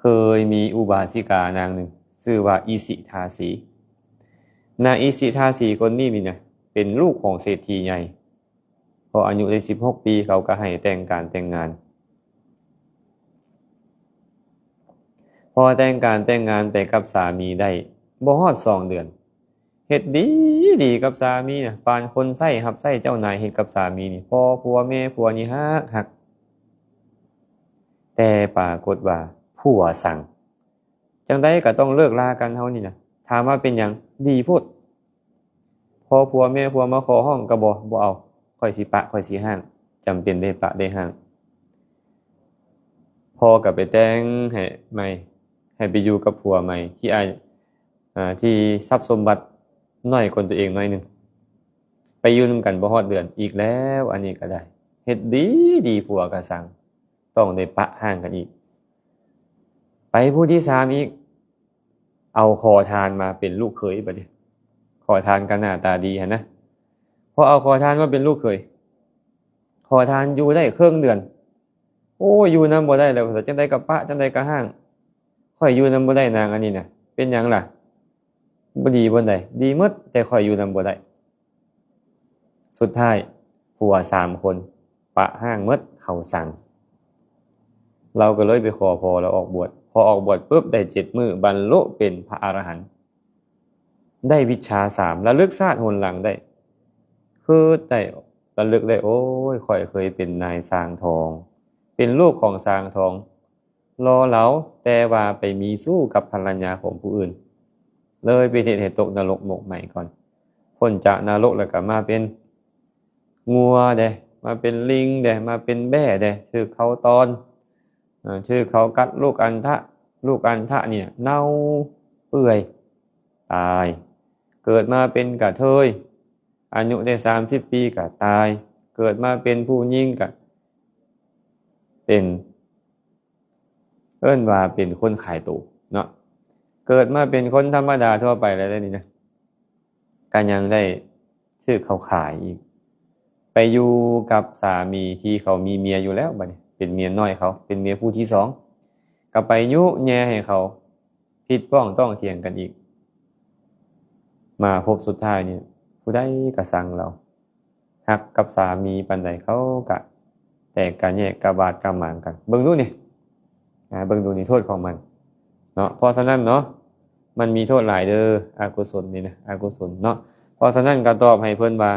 ເຄີຍມີອຸບາສິການາງໜຶ່ງ ຊື່ວ່າອິສິທາສີ. ນາງອິສິທາສີຄົນນີ້ນີ້ນະ ເປັນລູກຂອງເສດຖີໃຫຍ່. ພໍອາຍຸໄດ້ສິບຫົກປີ ເຂົາກໍໃຫ້ແຕ່ງການແຕ່ງງານ. ພໍແຕ່ງການແຕ່ງງານໄປກັບສາມີໄດ້ບໍ່ຮອດສອງເດືອນ ເຮັດດີດີກັບສາມີນະ ປານຄົນໃຊ້ຮັບໃຊ້ເຈົ້ານາຍເຮັດກັບສາມີນີ້ ພໍ່ຜົວແມ່ຜົວນີ້ຮັກຮັກ. ແຕ່ປາກົດວ່າຜົວຊັງ, ຈັ່ງໃດກໍຕ້ອງເລີກລາກັນເຮົານີ້ນະ. ຖາມວ່າເປັນຫຍັງ? ດີໂພດ. ພໍຜົວແມ່ຜົວມາຂໍຮ້ອງກໍບໍ່ ບໍ່ເອົາ, ຂ້ອຍຊິປະ ຂ້ອຍຊິຮ້າງ. ຈຳເປັນໄດ້ປະໄດ້ຮ້າງ. ພໍ່ກໍໄປແຕ່ງໃຫ້ໃໝ່, ໃຫ້ໄປຢູ່ກັບຜົວໃໝ່ ທີ່ອາ ອ່າ ທີ່ຊັບສົມບັດໜ້ອຍກວ່າຕົວເອງໜ້ອຍໜຶ່ງ. ໄປຢູ່ນຳກັນບໍ່ຮອດເດືອນ ອີກແລ້ວ ອັນນີ້ກໍໄດ້ ເຮັດດີດີ ຜົວກໍຊັງ, ຕ້ອງໄດ້ປະຮ້າງກັນອີກ. ໄປຜູ້ທີສາມອີກ, ເອົາຂໍທານມາເປັນລູກເຂີຍບັດນີ້. ຂໍທານກໍໜ້າຕາດີຫັ້ນນະ. ພໍເອົາຂໍທານມາເປັນລູກເຂີຍ, ຂໍທານຢູ່ໄດ້ເຄິ່ງເດືອນ, ໂອ້ຍ ຢູ່ນຳບໍ່ໄດ້ແລ້ວ ວ່າຊັ້ນ ຈັ່ງໃດກໍປະ ຈັ່ງໃດກໍຮ້າງ. ຂ້ອຍຢູ່ນຳບໍ່ໄດ້ນາງອັນນີ້ນະ. ເປັນຫຍັງລະ? ບໍ່ດີບ່ອນໃດ? ດີໝົດ ແຕ່ຂ້ອຍຢູ່ນຳບໍ່ໄດ້. ສຸດທ້າຍ ຜົວສາມຄົນປະຮ້າງໝົດ ເຂົາສັງ. ລາວກໍເລີຍໄປຂໍພໍ່ລາວອອກບວດ. ພໍອອກບວດປຶບ ໄດ້ເຈັດມື້ ບັນລຸເປັນພະອະລະຫັນ. ໄດ້ວິດຊາສາມ ລະລຶກຊາດຫົນຫຼັງໄດ້ ຄືໄດ້ລະລຶກໄດ້ ໂອ້ຍ ຂ້ອຍເຄີຍເປັນນາຍຊ່າງທອງ ເປັນລູກຂອງຊ່າງທອງ ຫຼໍ່ເຫຼົາ ແຕ່ວ່າໄປມີຊູ້ກັບພັນລະຍາຂອງຜູ້ອື່ນ ເລີຍໄປເຮັດໃຫ້ຕົກນະລົກໝົກໄໝກ່ອນ. ພົ້ນຈາກນະລົກແລ້ວກໍມາເປັນງົວເດ້ ມາເປັນລິງເດ້ ມາເປັນແບ້ເດ້ ຖືກເຂົາຕອນ ເອີ ຖືກເຂົາກັດລູກອັນທະ ລູກອັນທະນີ້ເນົ່າເປື່ອຍຕາຍ. ເກີດມາເປັນກະເທີຍ ອາຍຸໄດ້ສາມສິບປີກະຕາຍ. ເກີດມາເປັນຜູ້ຍິງກະເປັນ ເອີ້ນວ່າເປັນຄົນຂາຍໂຕເນາະ. ເກີດມາເປັນຄົນທຳມະດາທົ່ວໄປແລ້ວເດ້ນີ້ນະ ກໍຍັງໄດ້ຖືກເຂົາຂາຍອີກ ໄປຢູ່ກັບສາມີທີ່ເຂົາມີເມຍຢູ່ແລ້ວ. ບັດນີ້ເປັນເມຍນ້ອຍເຂົາ ເປັນເມຍຜູ້ທີສອງ ກໍໄປຍຸແຍ່ໃຫ້ເຂົາຜິດພ້ອງຕ້ອງຖຽງກັນອີກ. ມາພົບສຸດທ້າຍນີ້ ຜູ້ໃດກໍຊັງລາວ ຮັກກັບສາມີປານໃດ ເຂົາກະແຕກກະແຍກກະບາດກະໝາງກັນ. ເບິ່ງດູນີ້ ອ່າ ເບິ່ງດູນີ້ໂທດຂອງມັນເນາະ. ເພາະສະນັ້ນເນາະ ມັນມີໂທດຫຼາຍເດີ ອະກຸສົນນີ້ນະ ອະກຸສົນເນາະ. ເພາະສະນັ້ນກໍຕອບໃຫ້ເພິ່ນວ່າ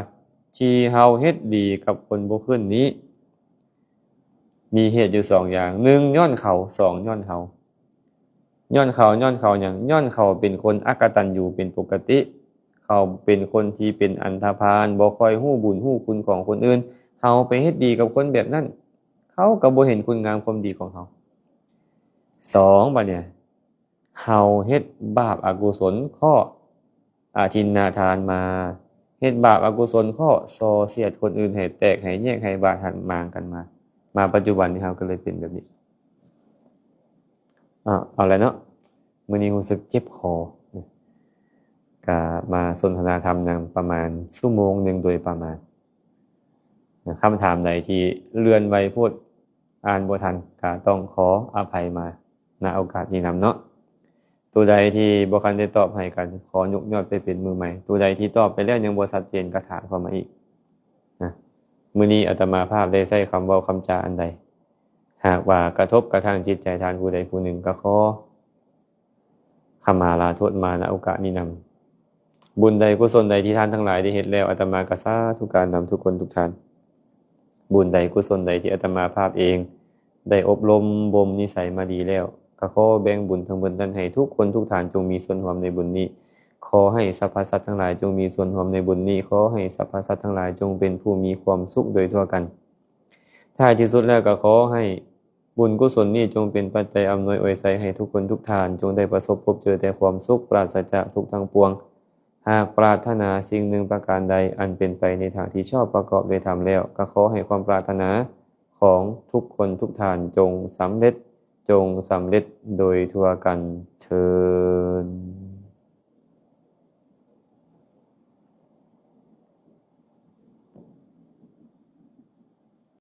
ທີ່ເຮົາເຮັດດີກັບຄົນບໍ່ຂຶ້ນນີ້ ມີເຫດຢູ່ສອງຢ່າງ ໜຶ່ງຍ້ອນເຂົາ ສອງຍ້ອນເຮົາ. ຍ້ອນເຂົາ ຍ້ອນເຂົາຫຍັງ? ຍ້ອນເຂົາເປັນຄົນອະກະຕັນຍູເປັນປົກກະຕິ ເຂົາເປັນຄົນທີ່ເປັນອັນທະພານ ບໍ່ຄ່ອຍຮູ້ບຸນຮູ້ຄຸນຂອງຄົນອື່ນ. ເຮົາໄປເຮັດດີກັບຄົນແບບນັ້ນ ເຂົາກໍບໍ່ເຫັນຄຸນງາມຄວາມດີຂອງເຮົາ. ສອງ ບັດນີ້ ເຮົາເຮັດບາບອະກຸສົນ ເຄາະອະທິນນະທານມາ ເຮັດບາບອະກຸສົນ ເຄາະສໍ່ສຽດຄົນອື່ນໃຫ້ແຕກໃຫ້ແຍກໃຫ້ບາດຫັນໝາງກັນມາ. ມາປັດຈຸບັນນີ້ເຮົາກໍເລີຍເປັນແບບນີ້. ອາ ເອົາລະເນາະ ມື້ນີ້ຮູ້ສຶກເຈັບຄໍ ກະມາສົນທະນາທຳນຳປະມານຊົ່ວໂມງໜຶ່ງໂດຍປະມານ. ຄຳຖາມໃດທີ່ເລື່ອນໄວໂພດ ອ່ານບໍ່ທັນ ກະຕ້ອງຂໍອະໄພມາ ນະໂອກາດນີ້ນຳເນາະ. ໂຕໃດທີ່ບໍ່ທັນໄດ້ຕອບໃຫ້ ກໍຂໍຍົກຍອດໄປເປັນມື້ໃໝ່. ໂຕໃດທີ່ຕອບໄປແລ້ວຍັງບໍ່ຊັດເຈນ ກໍຖາມເຂົ້າມາອີກນະ. ມື້ນີ້ອາດຕະມາພາບໄດ້ໃຊ້ຄຳເວົ້າຄຳຈາອັນໃດ ຫາກວ່າກະທົບກະທາງຈິດໃຈທ່ານຜູ້ໃດຜູ້ໜຶ່ງ ກໍຂໍຂະມາລາໂທດມາ ນະໂອກາດນີ້ນຳ. ບຸນໃດກຸສົນໃດທີ່ທ່ານທັງຫຼາຍໄດ້ເຮັດແລ້ວ ອາດຕະມາກໍສາທຸການນຳທຸກຄົນທຸກທ່ານ. ບຸນໃດກຸສົນໃດທີ່ອາດຕະມາພາບເອງໄດ້ອົບຮົມບົ່ມນິໄສມາດີແລ້ວ ກໍຂໍແບ່ງບຸນທັງໝົດນັ້ນໃຫ້ທຸກຄົນທຸກທ່ານຈົ່ງມີສ່ວນຮ່ວມໃນບຸນນີ້. ຂໍໃຫ້ສັບພະສັດທັງຫຼາຍຈົ່ງມີສ່ວນຮ່ວມໃນບຸນນີ້. ຂໍໃຫ້ສັບພະສັດທັງຫຼາຍຈົ່ງເປັນຜູ້ມີຄວາມສຸກໂດຍທົ່ວກັນ. ທ້າຍທີ່ສຸດແລ້ວກໍຂໍໃຫ້ ບຸນກຸສົນນີ້ຈົ່ງເປັນປັດໄຈອຳນວຍອວຍໄຊໃຫ້ທຸກຄົນທຸກທ່ານ ຈົ່ງໄດ້ປະສົບພົບເຈີແຕ່ຄວາມສຸກ ປາສະຈາກທຸກທັງປວງ. ຫາກປາດຖະໜາສິ່ງໜຶ່ງປະການໃດ ອັນເປັນໄປໃນທາງທີ່ຊອບປະກອບດ້ວຍທຳແລ້ວ ກໍຂໍໃຫ້ຄວາມປາດຖະໜາຂອງທຸກຄົນທຸກທ່ານຈົ່ງສຳເລັດ, ຈົ່ງສຳເລັດໂດຍທົ່ວກັນເທີ້ນ.